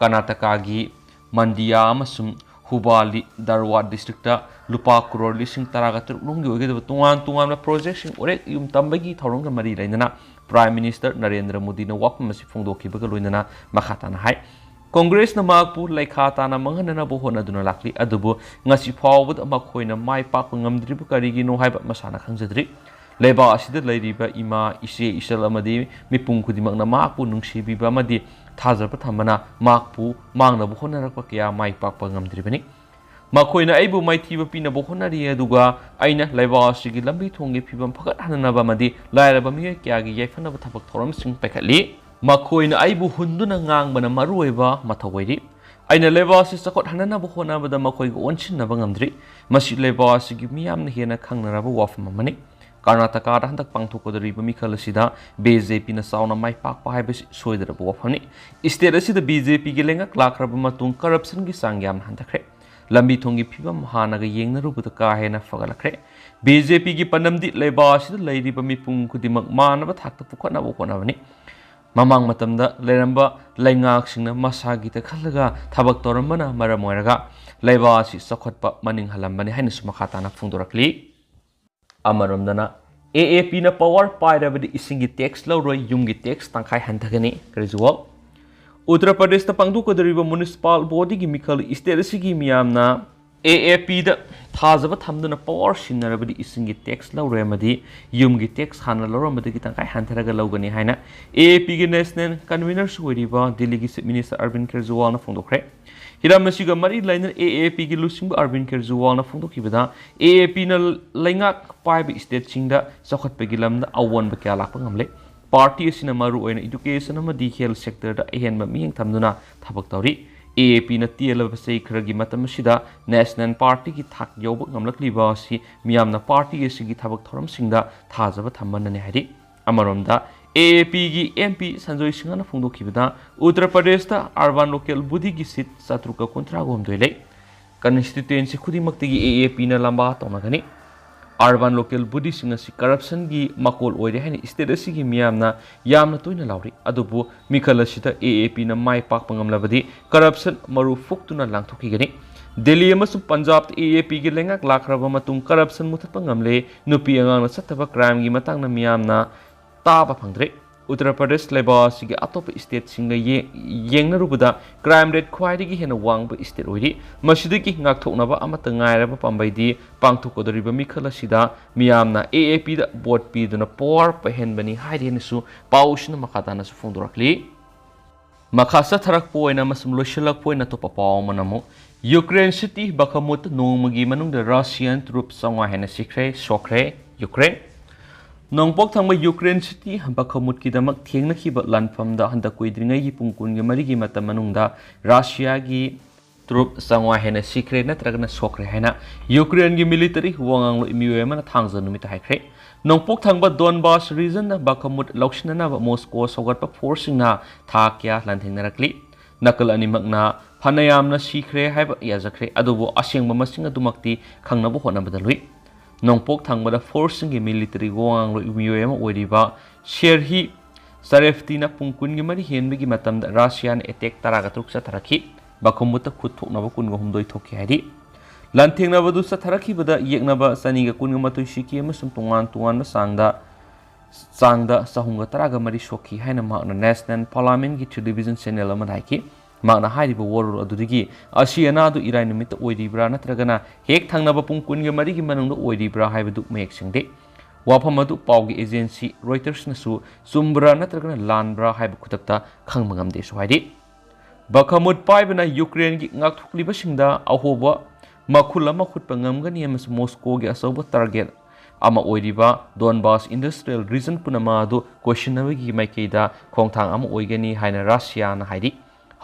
ꯀꯔꯅꯥꯇꯀꯥꯒꯤ ꯃꯟꯗꯤꯌꯥ ꯑꯃꯁꯨꯡ ꯍꯨꯕꯥꯂꯤ ꯙꯥꯔꯋꯥꯗ ꯗꯤꯁꯇ꯭ꯔꯤꯛꯇ ꯂꯨꯄꯥ ꯀ꯭ꯔꯣꯔ ꯂꯤꯁꯤꯡ ꯇꯔꯥꯒ ꯇꯔꯨꯛ ꯂꯣꯝꯒꯤ ꯑꯣꯏꯒꯗꯕ ꯇꯣꯉꯥꯟ ꯇꯣꯉꯥꯟꯕ ꯄ꯭ꯔꯣꯖꯦꯛꯁꯤꯡ ꯎꯔꯦꯛ ꯌꯨꯝ ꯇꯝꯕꯒꯤ ꯊꯧꯔꯝꯒ ꯃꯔꯤ ꯂꯩꯅꯅ ꯄ꯭ꯔꯥꯏꯝ ꯃꯤꯅꯤꯁꯇꯔ ꯅꯔꯦꯟꯗ꯭ꯔ ꯃꯣꯗꯤꯅ ꯋꯥꯐꯝ ꯑꯁꯤ ꯐꯣꯡꯗꯣꯛꯈꯤꯕꯒ ꯂꯣꯏꯅꯅ ꯃꯈꯥ ꯇꯥꯅ ꯍꯥꯏ, ꯀꯣꯡꯒ꯭ꯔꯦꯁꯅ ꯃꯍꯥꯛꯄꯨ ꯂꯩꯈꯥ ꯇꯥꯅ ꯃꯥꯡꯍꯟꯅꯅꯕ ꯍꯣꯠꯅꯗꯨꯅ ꯂꯥꯛꯂꯤ, ꯑꯗꯨꯕꯨ ꯉꯁꯤ ꯐꯥꯎꯕꯗ ꯃꯈꯣꯏꯅ ꯃꯥꯏ ꯄꯥꯛꯄ ꯉꯝꯗ꯭ꯔꯤꯕ ꯀꯔꯤꯒꯤꯅꯣ ꯍꯥꯏꯕ ꯃꯁꯥꯅ ꯈꯪꯖꯗ꯭ꯔꯤ꯫ ꯂꯩꯕꯥꯛ ꯑꯁꯤꯗ ꯂꯩꯔꯤꯕ ꯏꯃꯥ, ꯏꯆꯦ, ꯏꯆꯜ ꯑꯃꯗꯤ ꯃꯤꯄꯨꯝ ꯈꯨꯗꯤꯡꯃꯛꯅ ꯃꯍꯥꯛꯄꯨ ꯅꯨꯡꯁꯤꯕꯤꯕ ꯑꯃꯗꯤ ꯊꯥꯖꯕ ꯊꯝꯕꯅ ꯃꯍꯥꯛꯄꯨ ꯃꯥꯡꯅꯕ ꯍꯣꯠꯅꯔꯛꯄ ꯀꯌꯥ ꯃꯥꯏ ꯄꯥꯛꯄ ꯉꯝꯗ꯭ꯔꯤꯕꯅꯤ꯫ ꯃꯈꯣꯏꯅ ꯑꯩꯕꯨ ꯃꯥꯏꯊꯤꯕ ꯄꯤꯅꯕ ꯍꯣꯠꯅꯔꯤ, ꯑꯗꯨꯒ ꯑꯩꯅ ꯂꯩꯕꯥꯛ ꯑꯁꯤꯒꯤ ꯂꯝꯕꯤ ꯊꯣꯡꯒꯤ ꯐꯤꯕꯝ ꯐꯒꯠꯍꯟꯅꯕ ꯑꯃꯗꯤ ꯂꯥꯏꯔꯕ ꯃꯤꯑꯣꯏ ꯀꯌꯥꯒꯤ ꯌꯥꯏꯐꯅꯕ ꯊꯕꯛ ꯊꯧꯔꯝꯁꯤꯡ ꯄꯥꯏꯈꯠꯂꯤ꯫ ꯃꯈꯣꯏꯅ ꯑꯩꯕꯨ ꯍꯨꯟꯗꯨꯅ ꯉꯥꯡꯕꯅ ꯃꯔꯨꯑꯣꯏꯕ ꯃꯊꯧ ꯑꯣꯏꯔꯤ꯫ ꯑꯩꯅ ꯂꯩꯕꯥꯛ ꯑꯁꯤ ꯆꯥꯎꯈꯠꯍꯟꯅꯅꯕ ꯍꯣꯠꯅꯕꯗ ꯃꯈꯣꯏꯒ ꯑꯣꯟꯁꯤꯟꯅꯕ ꯉꯝꯗ꯭ꯔꯤ꯫ ꯃꯁꯤ ꯂꯩꯕꯥꯛ ꯑꯁꯤꯒꯤ ꯃꯤꯌꯥꯝꯅ ꯍꯦꯟꯅ ꯈꯪꯅꯔꯕ ꯋꯥꯐꯝ ꯑꯃꯅꯤ꯫ ꯀꯔꯅꯥꯇꯀꯥꯗ ꯍꯟꯗꯛ ꯄꯥꯡꯊꯣꯛꯀꯗꯧꯔꯤꯕ ꯃꯤꯈꯜ ꯑꯁꯤꯗ ꯕꯤ ꯖꯦ ꯄꯤꯅ ꯆꯥꯎꯅ ꯃꯥꯏ ꯄꯥꯛꯄ ꯍꯥꯏꯕꯁꯤ ꯁꯣꯏꯗ꯭ꯔꯕ ꯋꯥꯐꯝꯅꯤ꯫ ꯁ꯭ꯇꯦꯠ ꯑꯁꯤꯗ ꯕꯤ ꯖꯦ ꯄꯤꯒꯤ ꯂꯩꯉꯥꯛ ꯂꯥꯛꯈ꯭ꯔꯕ ꯃꯇꯨꯡ ꯀꯔꯞꯁꯟꯒꯤ ꯆꯥꯡ ꯌꯥꯝꯅ ꯍꯟꯊꯈ꯭ꯔꯦ꯫ ꯂꯝꯕꯤ ꯊꯣꯡꯒꯤ ꯐꯤꯕꯝ ꯍꯥꯟꯅꯒ ꯌꯦꯡꯅꯔꯨꯕꯗ ꯀꯥ ꯍꯦꯟꯅ ꯐꯒꯠꯂꯛꯈ꯭ꯔꯦ꯫ ꯕꯤ ꯖꯦ ꯄꯤꯒꯤ ꯄꯥꯟꯗꯝꯗꯤ ꯂꯩꯕꯥꯛ ꯑꯁꯤꯗ ꯂꯩꯔꯤꯕ ꯃꯤꯄꯨꯝ ꯈꯨꯗꯤꯡꯃꯛ ꯃꯥꯟꯅꯕ ꯊꯥꯛꯇ ꯄꯨꯈꯠꯅꯕ ꯍꯣꯠꯅꯕꯅꯤ꯫ ꯃꯃꯥꯡ ꯃꯇꯝꯗ ꯂꯩꯔꯝꯕ ꯂꯩꯉꯥꯛꯁꯤꯡꯅ ꯃꯁꯥꯒꯤꯇ ꯈꯜꯂꯒ ꯊꯕꯛ ꯇꯧꯔꯝꯕꯅ ꯃꯔꯝ ꯑꯣꯏꯔꯒ ꯂꯩꯕꯥꯛ ꯑꯁꯤ ꯆꯥꯎꯈꯠꯄ ꯃꯅꯤꯡ ꯍꯜꯂꯝꯕꯅꯤ ꯍꯥꯏꯅꯁꯨ ꯃꯈꯥ ꯇꯥꯅ ꯐꯣꯡꯗꯣꯔꯛꯂꯤ꯫ ꯑꯃꯔꯣꯝꯗꯅ, ꯑꯦ ꯑꯦ ꯄꯤꯅ ꯄꯋꯥꯔ ꯄꯥꯏꯔꯕꯗꯤ ꯏꯁꯤꯡꯒꯤ ꯇꯦꯛꯁ ꯂꯧꯔꯣꯏ, ꯌꯨꯝꯒꯤ ꯇꯦꯛꯁ ꯇꯪꯈꯥꯏ ꯍꯟꯊꯒꯅꯤ꯫ ꯀꯔꯤꯖꯨꯋꯥꯜ꯫ ꯎꯠꯇꯔ ꯄ꯭ꯔꯗꯦꯁꯇ ꯄꯥꯡꯊꯣꯛꯀꯗꯧꯔꯤꯕ ꯃ꯭ꯌꯨꯅꯤꯁꯤꯄꯥꯜ ꯕꯣꯗꯤꯒꯤ ꯃꯤꯈꯜ ꯁ꯭ꯇꯦꯠ ꯑꯁꯤꯒꯤ ꯃꯤꯌꯥꯝꯅ ꯑꯦ ꯑꯦ ꯄꯤꯗ ꯊꯥꯖꯕ ꯊꯝꯗꯨꯅ ꯄꯋꯥꯔ ꯁꯤꯟꯅꯔꯕꯗꯤ ꯏꯁꯤꯡꯒꯤ ꯇꯦꯛꯁ ꯂꯧꯔꯣꯏ ꯑꯃꯗꯤ ꯌꯨꯝꯒꯤ ꯇꯦꯛꯁ ꯍꯥꯟꯅ ꯂꯧꯔꯝꯕꯗꯒꯤ ꯇꯪꯈꯥꯏ ꯍꯟꯊꯔꯒ ꯂꯧꯒꯅꯤ ꯍꯥꯏꯅ ꯑꯦ ꯑꯦ ꯄꯤꯒꯤ ꯅꯦꯁꯅꯦꯜ ꯀꯟꯚꯤꯅꯔꯁꯨ ꯑꯣꯏꯔꯤꯕ ꯗꯤꯜꯂꯤꯒꯤ ꯆꯤꯐ ꯃꯤꯅꯤꯁꯇꯔ ꯑꯔꯕꯤꯟ ꯀꯦꯖ꯭ꯔꯤꯋꯥꯜꯅ ꯐꯣꯡꯗꯣꯛꯈ꯭ꯔꯦ꯫ ꯍꯤꯔꯝ ꯑꯁꯤꯒ ꯃꯔꯤ ꯂꯩꯅꯅ ꯑꯦ ꯑꯦ ꯄꯤꯒꯤ ꯂꯨꯆꯤꯡꯕ ꯑꯔꯕꯤꯟ ꯀꯦꯖ꯭ꯔꯤꯋꯥꯜꯅ ꯐꯣꯡꯗꯣꯛꯈꯤꯕꯗ, ꯑꯦ ꯑꯦ ꯄꯤꯅ ꯂꯩꯉꯥꯛ ꯄꯥꯏꯕ ꯁ꯭ꯇꯦꯠꯁꯤꯡꯗ ꯆꯥꯎꯈꯠꯄꯒꯤ ꯂꯝꯗ ꯑꯑꯣꯟꯕ ꯀꯌꯥ ꯂꯥꯛꯄ ꯉꯝꯂꯦ꯫ ꯄꯥꯔꯇꯤ ꯑꯁꯤꯅ ꯃꯔꯨꯑꯣꯏꯅ ꯏꯗꯨꯀꯦꯁꯟ ꯑꯃꯗꯤ ꯍꯦꯜꯊ ꯁꯦꯛꯇꯔꯗ ꯑꯍꯦꯟꯕ ꯃꯤꯠꯌꯦꯡ ꯊꯝꯗꯨꯅ ꯊꯕꯛ ꯇꯧꯔꯤ꯫ ꯑꯦ ꯑꯦ ꯄꯤꯅ ꯇꯦꯜꯂꯕ ꯆꯍꯤ ꯈꯔꯒꯤ ꯃꯇꯝ ꯑꯁꯤꯗ ꯅꯦꯁꯅꯦꯜ ꯄꯥꯔꯇꯤꯒꯤ ꯊꯥꯛ ꯌꯧꯕ ꯉꯝꯂꯛꯂꯤꯕ ꯑꯁꯤ ꯃꯤꯌꯥꯝꯅ ꯄꯥꯔꯇꯤ ꯑꯁꯤꯒꯤ ꯊꯕꯛ ꯊꯧꯔꯝꯁꯤꯡꯗ ꯊꯥꯖꯕ ꯊꯝꯕꯅꯅꯤ ꯍꯥꯏꯔꯤ꯫ ꯑꯃꯔꯣꯝꯗ, ꯑꯦ ꯑꯦ ꯄꯤꯒꯤ ꯑꯦꯝ ꯄꯤ ꯁꯟꯖꯣꯏ ꯁꯤꯡꯍꯅ ꯐꯣꯡꯗꯣꯛꯈꯤꯕꯗ, ꯎꯠꯇꯔ ꯄ꯭ꯔꯗꯦꯁꯇ ꯑꯔꯕꯥꯟ ꯂꯣꯀꯦꯜ ꯕꯣꯗꯤꯒꯤ ꯁꯤꯠ ꯆꯥꯇ꯭ꯔꯨꯛꯀ ꯀꯨꯟꯊ꯭ꯔꯥꯒ ꯍꯨꯝꯗꯣꯏ ꯂꯩ꯫ ꯀꯟꯁꯇꯤꯇ꯭ꯋꯦꯟꯁꯤ ꯈꯨꯗꯤꯡꯃꯛꯇꯒꯤ ꯑꯦ ꯑꯦ ꯄꯤꯅ ꯂꯝꯕꯥ ꯇꯧꯅꯒꯅꯤ꯫ ꯑꯔꯕꯥꯟ ꯂꯣꯀꯦꯜ ꯕꯣꯗꯤꯁꯤꯡ ꯑꯁꯤ ꯀꯔꯞꯁꯟꯒꯤ ꯃꯀꯣꯜ ꯑꯣꯏꯔꯦ ꯍꯥꯏꯅ ꯁ꯭ꯇꯦꯠ ꯑꯁꯤꯒꯤ ꯃꯤꯌꯥꯝꯅ ꯌꯥꯝꯅ ꯇꯣꯏꯅ ꯂꯥꯎꯔꯤ꯫ ꯑꯗꯨꯕꯨ ꯃꯤꯈꯜ ꯑꯁꯤꯗ ꯑꯦ ꯑꯦ ꯄꯤꯅ ꯃꯥꯏ ꯄꯥꯛꯄ ꯉꯝꯂꯕꯗꯤ ꯀꯔꯞꯁꯟ ꯃꯔꯨ ꯐꯨꯛꯇꯨꯅ ꯂꯥꯡꯊꯣꯛꯈꯤꯒꯅꯤ꯫ ꯗꯦꯜꯂꯤ ꯑꯃꯁꯨꯡ ꯄꯟꯖꯥꯕꯇ ꯑꯦ ꯑꯦ ꯄꯤꯒꯤ ꯂꯩꯉꯥꯛ ꯂꯥꯛꯈ꯭ꯔꯕ ꯃꯇꯨꯡ ꯀꯔꯞꯁꯟ ꯃꯨꯊꯠꯄ ꯉꯝꯂꯦ꯫ ꯅꯨꯄꯤ ꯑꯉꯥꯡꯅ ꯆꯠꯇꯕ ꯀ꯭ꯔꯥꯏꯝꯒꯤ ꯃꯇꯥꯡꯗ ꯃꯤꯌꯥꯝꯅ ꯇꯥꯕ ꯐꯪꯗ꯭ꯔꯦ꯫ ꯎꯠꯇꯔ ꯄ꯭ꯔꯗꯦꯁ ꯂꯩꯕꯥꯛ ꯑꯁꯤꯒꯤ ꯑꯇꯣꯞꯄ ꯁ꯭ꯇꯦꯠꯁꯤꯡꯒ ꯌꯦ-, ꯌꯦꯡꯅꯔꯨꯕꯗ ꯀ꯭ꯔꯥꯏꯝ ꯔꯦꯠ ꯈ꯭ꯋꯥꯏꯗꯒꯤ ꯍꯦꯟꯅ ꯋꯥꯡꯕ ꯁ꯭ꯇꯦꯠ ꯑꯣꯏꯔꯤ꯫ ꯃꯁꯤꯗꯒꯤ ꯉꯥꯛꯊꯣꯛꯅꯕ ꯑꯃꯠꯇ ꯉꯥꯏꯔꯕ ꯄꯥꯝꯕꯩꯗꯤ ꯄꯥꯡꯊꯣꯛꯀꯗꯧꯔꯤꯕ ꯃꯤꯈꯜ ꯑꯁꯤꯗ ꯃꯤꯌꯥꯝꯅ ꯑꯦ ꯑꯦ ꯄꯤꯗ ꯚꯣꯠ ꯄꯤꯗꯨꯅ ꯄꯋꯥꯔ ꯄꯥꯏꯍꯟꯕꯅꯤ ꯍꯥꯏꯔꯤ ꯍꯥꯏꯅꯁꯨ ꯄꯥꯎꯁꯤꯅ ꯃꯈꯥ ꯇꯥꯅꯁꯨ ꯐꯣꯡꯗꯣꯔꯛꯂꯤ꯫ ꯃꯈꯥ ꯆꯠꯊꯔꯛꯄ ꯑꯣꯏꯅ ꯑꯃꯁꯨꯡ ꯂꯣꯏꯁꯤꯜꯂꯛꯄ ꯑꯣꯏꯅ ꯑꯇꯣꯞꯄ ꯄꯥꯎ ꯑꯃꯅ ꯑꯃꯨꯛ ꯌꯨꯀ꯭ꯔꯦꯟ ꯁꯤꯇꯤ ꯕꯈꯃꯨꯠ ꯅꯣꯡꯃꯒꯤ ꯃꯅꯨꯡꯗ ꯔꯁꯤꯌꯥꯟ ꯇ꯭ꯔꯨꯞ ꯆꯥꯝꯃꯉꯥ ꯍꯦꯟꯅ ꯁꯤꯈ꯭ꯔꯦ, ꯁꯣꯛꯈ꯭ꯔꯦ꯫ ꯌꯨꯀ꯭ꯔꯦꯟ꯫ ꯅꯣꯡꯄꯣꯛ ꯊꯪꯕ ꯌꯨꯀ꯭ꯔꯦꯟ ꯁꯤꯇꯤ ꯕꯈꯃꯨꯠꯀꯤꯗꯃꯛ ꯊꯦꯡꯅꯈꯤꯕ ꯂꯥꯟꯐꯝꯗ ꯍꯟꯗꯛ ꯀꯨꯏꯗ꯭ꯔꯤꯉꯩꯒꯤ ꯄꯨꯡ ꯀꯨꯟꯒ ꯃꯔꯤꯒꯤ ꯃꯇꯝ ꯃꯅꯨꯡꯗ ꯔꯁꯤꯌꯥꯒꯤ ꯇ꯭ꯔꯨꯞ ꯆꯥꯝꯃꯉꯥ ꯍꯦꯟꯅ ꯁꯤꯈ꯭ꯔꯦ ꯅꯠꯇ꯭ꯔꯒꯅ ꯁꯣꯛꯈ꯭ꯔꯦ ꯍꯥꯏꯅ ꯌꯨꯀ꯭ꯔꯦꯟꯒꯤ ꯃꯤꯂꯤꯇꯔꯤ ꯋꯥ ꯉꯥꯡꯂꯣꯏ ꯃꯤꯑꯣꯏ ꯑꯃꯅ ꯊꯥꯡꯖ ꯅꯨꯃꯤꯠꯇ ꯍꯥꯏꯈ꯭ꯔꯦ꯫ ꯅꯣꯡꯄꯣꯛ ꯊꯪꯕ ꯗꯣꯟꯕꯥꯁ ꯔꯤꯖꯟꯅ ꯕꯈꯃꯨꯠ ꯂꯧꯁꯤꯟꯅꯅꯕ ꯃꯣꯁꯀꯣ ꯁꯧꯒꯠꯄ ꯐꯣꯔꯁꯁꯤꯡꯅ ꯊꯥ ꯀꯌꯥ ꯂꯥꯟꯊꯦꯡꯅꯔꯛꯂꯤ꯫ ꯅꯥꯀꯜ ꯑꯅꯤꯃꯛꯅ ꯐꯅ ꯌꯥꯝꯅ ꯁꯤꯈ꯭ꯔꯦ ꯍꯥꯏꯕ ꯌꯥꯖꯈ꯭ꯔꯦ, ꯑꯗꯨꯕꯨ ꯑꯁꯦꯡꯕ ꯃꯁꯤꯡ ꯑꯗꯨꯃꯛꯇꯤ ꯈꯪꯅꯕ ꯍꯣꯠꯅꯕꯗ ꯂꯨꯏ꯫ ꯅꯣꯡꯄꯣꯛ ꯊꯪꯕꯗ ꯐꯣꯔꯁꯁꯤꯡꯒꯤ ꯃꯤꯂꯤꯇꯔꯤ ꯋꯥ ꯉꯥꯡꯂꯣꯏ ꯃꯤꯑꯣꯏ ꯑꯃ ꯑꯣꯏꯔꯤꯕ ꯁꯦꯔꯍꯤ ꯁꯔꯦꯐꯇꯤꯅ ꯄꯨꯡ ꯀꯨꯟꯒ ꯃꯔꯤ ꯍꯦꯟꯕꯒꯤ ꯃꯇꯝꯗ ꯔꯁꯤꯌꯥꯅ ꯑꯦꯇꯦꯛ ꯇꯔꯥꯒ ꯇꯔꯨꯛ ꯆꯠꯊꯔꯛꯈꯤ꯫ ꯕꯈꯃꯨꯠꯇ ꯈꯨꯠ ꯊꯣꯛꯅꯕ ꯀꯨꯟꯒ ꯍꯨꯝꯗꯣꯏ ꯊꯣꯛꯈꯤ ꯍꯥꯏꯔꯤ꯫ ꯂꯥꯟꯊꯦꯡꯅꯕꯗꯨ ꯆꯠꯊꯔꯛꯈꯤꯕꯗ ꯌꯦꯛꯅꯕ ꯆꯅꯤꯒ ꯀꯨꯟꯒ ꯃꯥꯊꯣꯏ ꯁꯤꯈꯤ ꯑꯃꯁꯨꯡ ꯇꯣꯉꯥꯟ ꯇꯣꯉꯥꯟꯕ ꯆꯥꯡꯗ, ꯆꯥꯡꯗ ꯆꯍꯨꯝꯒ ꯇꯔꯥꯒ ꯃꯔꯤ ꯁꯣꯛꯈꯤ ꯍꯥꯏꯅ ꯃꯍꯥꯛꯅ ꯅꯦꯁꯅꯦꯜ ꯄꯥꯔꯂꯥꯃꯦꯟꯒꯤ ꯇꯦꯂꯤꯚꯤꯖꯟ ꯆꯦꯅꯦꯜ ꯑꯃꯗ ꯍꯥꯏꯈꯤ꯫ ꯃꯍꯥꯛꯅ ꯍꯥꯏꯔꯤꯕ ꯋꯥꯔꯣꯜ ꯑꯗꯨꯗꯒꯤ ꯑꯁꯤ ꯑꯅꯥꯗꯨ ꯏꯔꯥꯏ ꯅꯨꯃꯤꯠꯇ ꯑꯣꯏꯔꯤꯕ꯭ꯔꯥ ꯅꯠꯇ꯭ꯔꯒꯅ ꯍꯦꯛ ꯊꯪꯅꯕ ꯄꯨꯡ ꯀꯨꯟꯒ ꯃꯔꯤꯒꯤ ꯃꯅꯨꯡꯗ ꯑꯣꯏꯔꯤꯕ꯭ꯔꯥ ꯍꯥꯏꯕꯗꯨ ꯃꯌꯦꯛ ꯁꯦꯡꯗꯦ꯫ ꯋꯥꯐꯝ ꯑꯗꯨ ꯄꯥꯎꯒꯤ ꯑꯦꯖꯦꯟꯁꯤ ꯔꯣꯏꯇꯔꯁꯅꯁꯨ ꯆꯨꯝꯕ꯭ꯔꯥ ꯅꯠꯇ꯭ꯔꯒꯅ ꯂꯥꯟꯕ꯭ꯔꯥ ꯍꯥꯏꯕ ꯈꯨꯗꯛꯇ ꯈꯪꯕ ꯉꯝꯗꯦꯁꯨ ꯍꯥꯏꯔꯤ꯫ ꯕꯈꯃꯨꯠ ꯄꯥꯏꯕꯅ ꯌꯨꯀ꯭ꯔꯦꯟꯒꯤ ꯉꯥꯛꯊꯣꯛꯂꯤꯕꯁꯤꯡꯗ ꯑꯍꯣꯕ ꯃꯈꯨꯜ ꯑꯃ ꯍꯨꯠꯄ ꯉꯝꯒꯅꯤ ꯑꯃꯁꯨꯡ ꯃꯣꯁꯀꯣꯒꯤ ꯑꯆꯧꯕ ꯇꯥꯔꯒꯦꯠ ꯑꯃ ꯑꯣꯏꯔꯤꯕ ꯗꯣꯟꯕꯥꯁ ꯏꯟꯗꯁꯇ꯭ꯔꯤꯌꯦꯜ ꯔꯤꯖꯟ ꯄꯨꯝꯅꯃꯛ ꯑꯗꯨ ꯀꯣꯏꯁꯤꯟꯅꯕꯒꯤ ꯃꯥꯏꯀꯩꯗ ꯈꯣꯡꯊꯥꯡ ꯑꯃ ꯑꯣꯏꯒꯅꯤ ꯍꯥꯏꯅ ꯔꯁꯤꯌꯥꯅ ꯍꯥꯏꯔꯤ꯫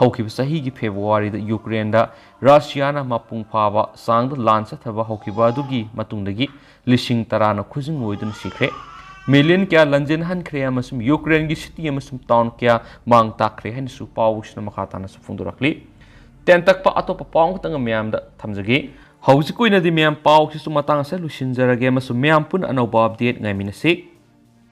ꯍꯧꯈꯤꯕ ꯆꯍꯤꯒꯤ ꯐꯦꯕ꯭ꯔꯨꯋꯥꯔꯤꯗ ꯌꯨꯀ꯭ꯔꯦꯟꯗ ꯔꯁꯤꯌꯥꯅ ꯃꯄꯨꯡ ꯐꯥꯕ ꯆꯥꯡꯗ ꯂꯥꯟ ꯆꯠꯊꯕ ꯍꯧꯈꯤꯕ ꯑꯗꯨꯒꯤ ꯃꯇꯨꯡꯗꯒꯤ ꯂꯤꯁꯤꯡ ꯇꯔꯥꯅ ꯈꯨꯖꯤꯡ ꯑꯣꯏꯗꯨꯅ ꯁꯤꯈ꯭ꯔꯦ꯫ ꯃꯤꯂꯤꯌꯟ ꯀꯌꯥ ꯂꯥꯟꯖꯦꯟꯍꯟꯈ꯭ꯔꯦ ꯑꯃꯁꯨꯡ ꯌꯨꯀ꯭ꯔꯦꯟꯒꯤ ꯁꯤꯇꯤ ꯑꯃꯁꯨꯡ ꯇꯥꯎꯟ ꯀꯌꯥ ꯃꯥꯡ ꯇꯥꯛꯈ꯭ꯔꯦ ꯍꯥꯏꯅꯁꯨ ꯄꯥꯎꯁꯤꯅ ꯃꯈꯥ ꯇꯥꯅꯁꯨ ꯐꯣꯡꯗꯣꯔꯛꯂꯤ꯫ ꯇꯦꯟꯇꯛꯄ ꯑꯇꯣꯞꯄ ꯄꯥꯎ ꯑꯃꯈꯛꯇꯪꯒ ꯃꯌꯥꯝꯗ ꯊꯝꯖꯒꯦ꯫ ꯍꯧꯖꯤꯛꯀꯤ ꯑꯣꯏꯅꯗꯤ ꯃꯌꯥꯝ ꯄꯥꯎꯁꯤꯁꯨ ꯃꯇꯥꯡ ꯑꯁꯤꯗ ꯂꯣꯏꯁꯤꯟꯖꯔꯒꯦ ꯑꯃꯁꯨꯡ ꯃꯌꯥꯝ ꯄꯨꯟꯅ ꯑꯅꯧꯕ ꯑꯞꯗꯦꯠ ꯉꯥꯏꯃꯤꯟꯅꯁꯤ꯫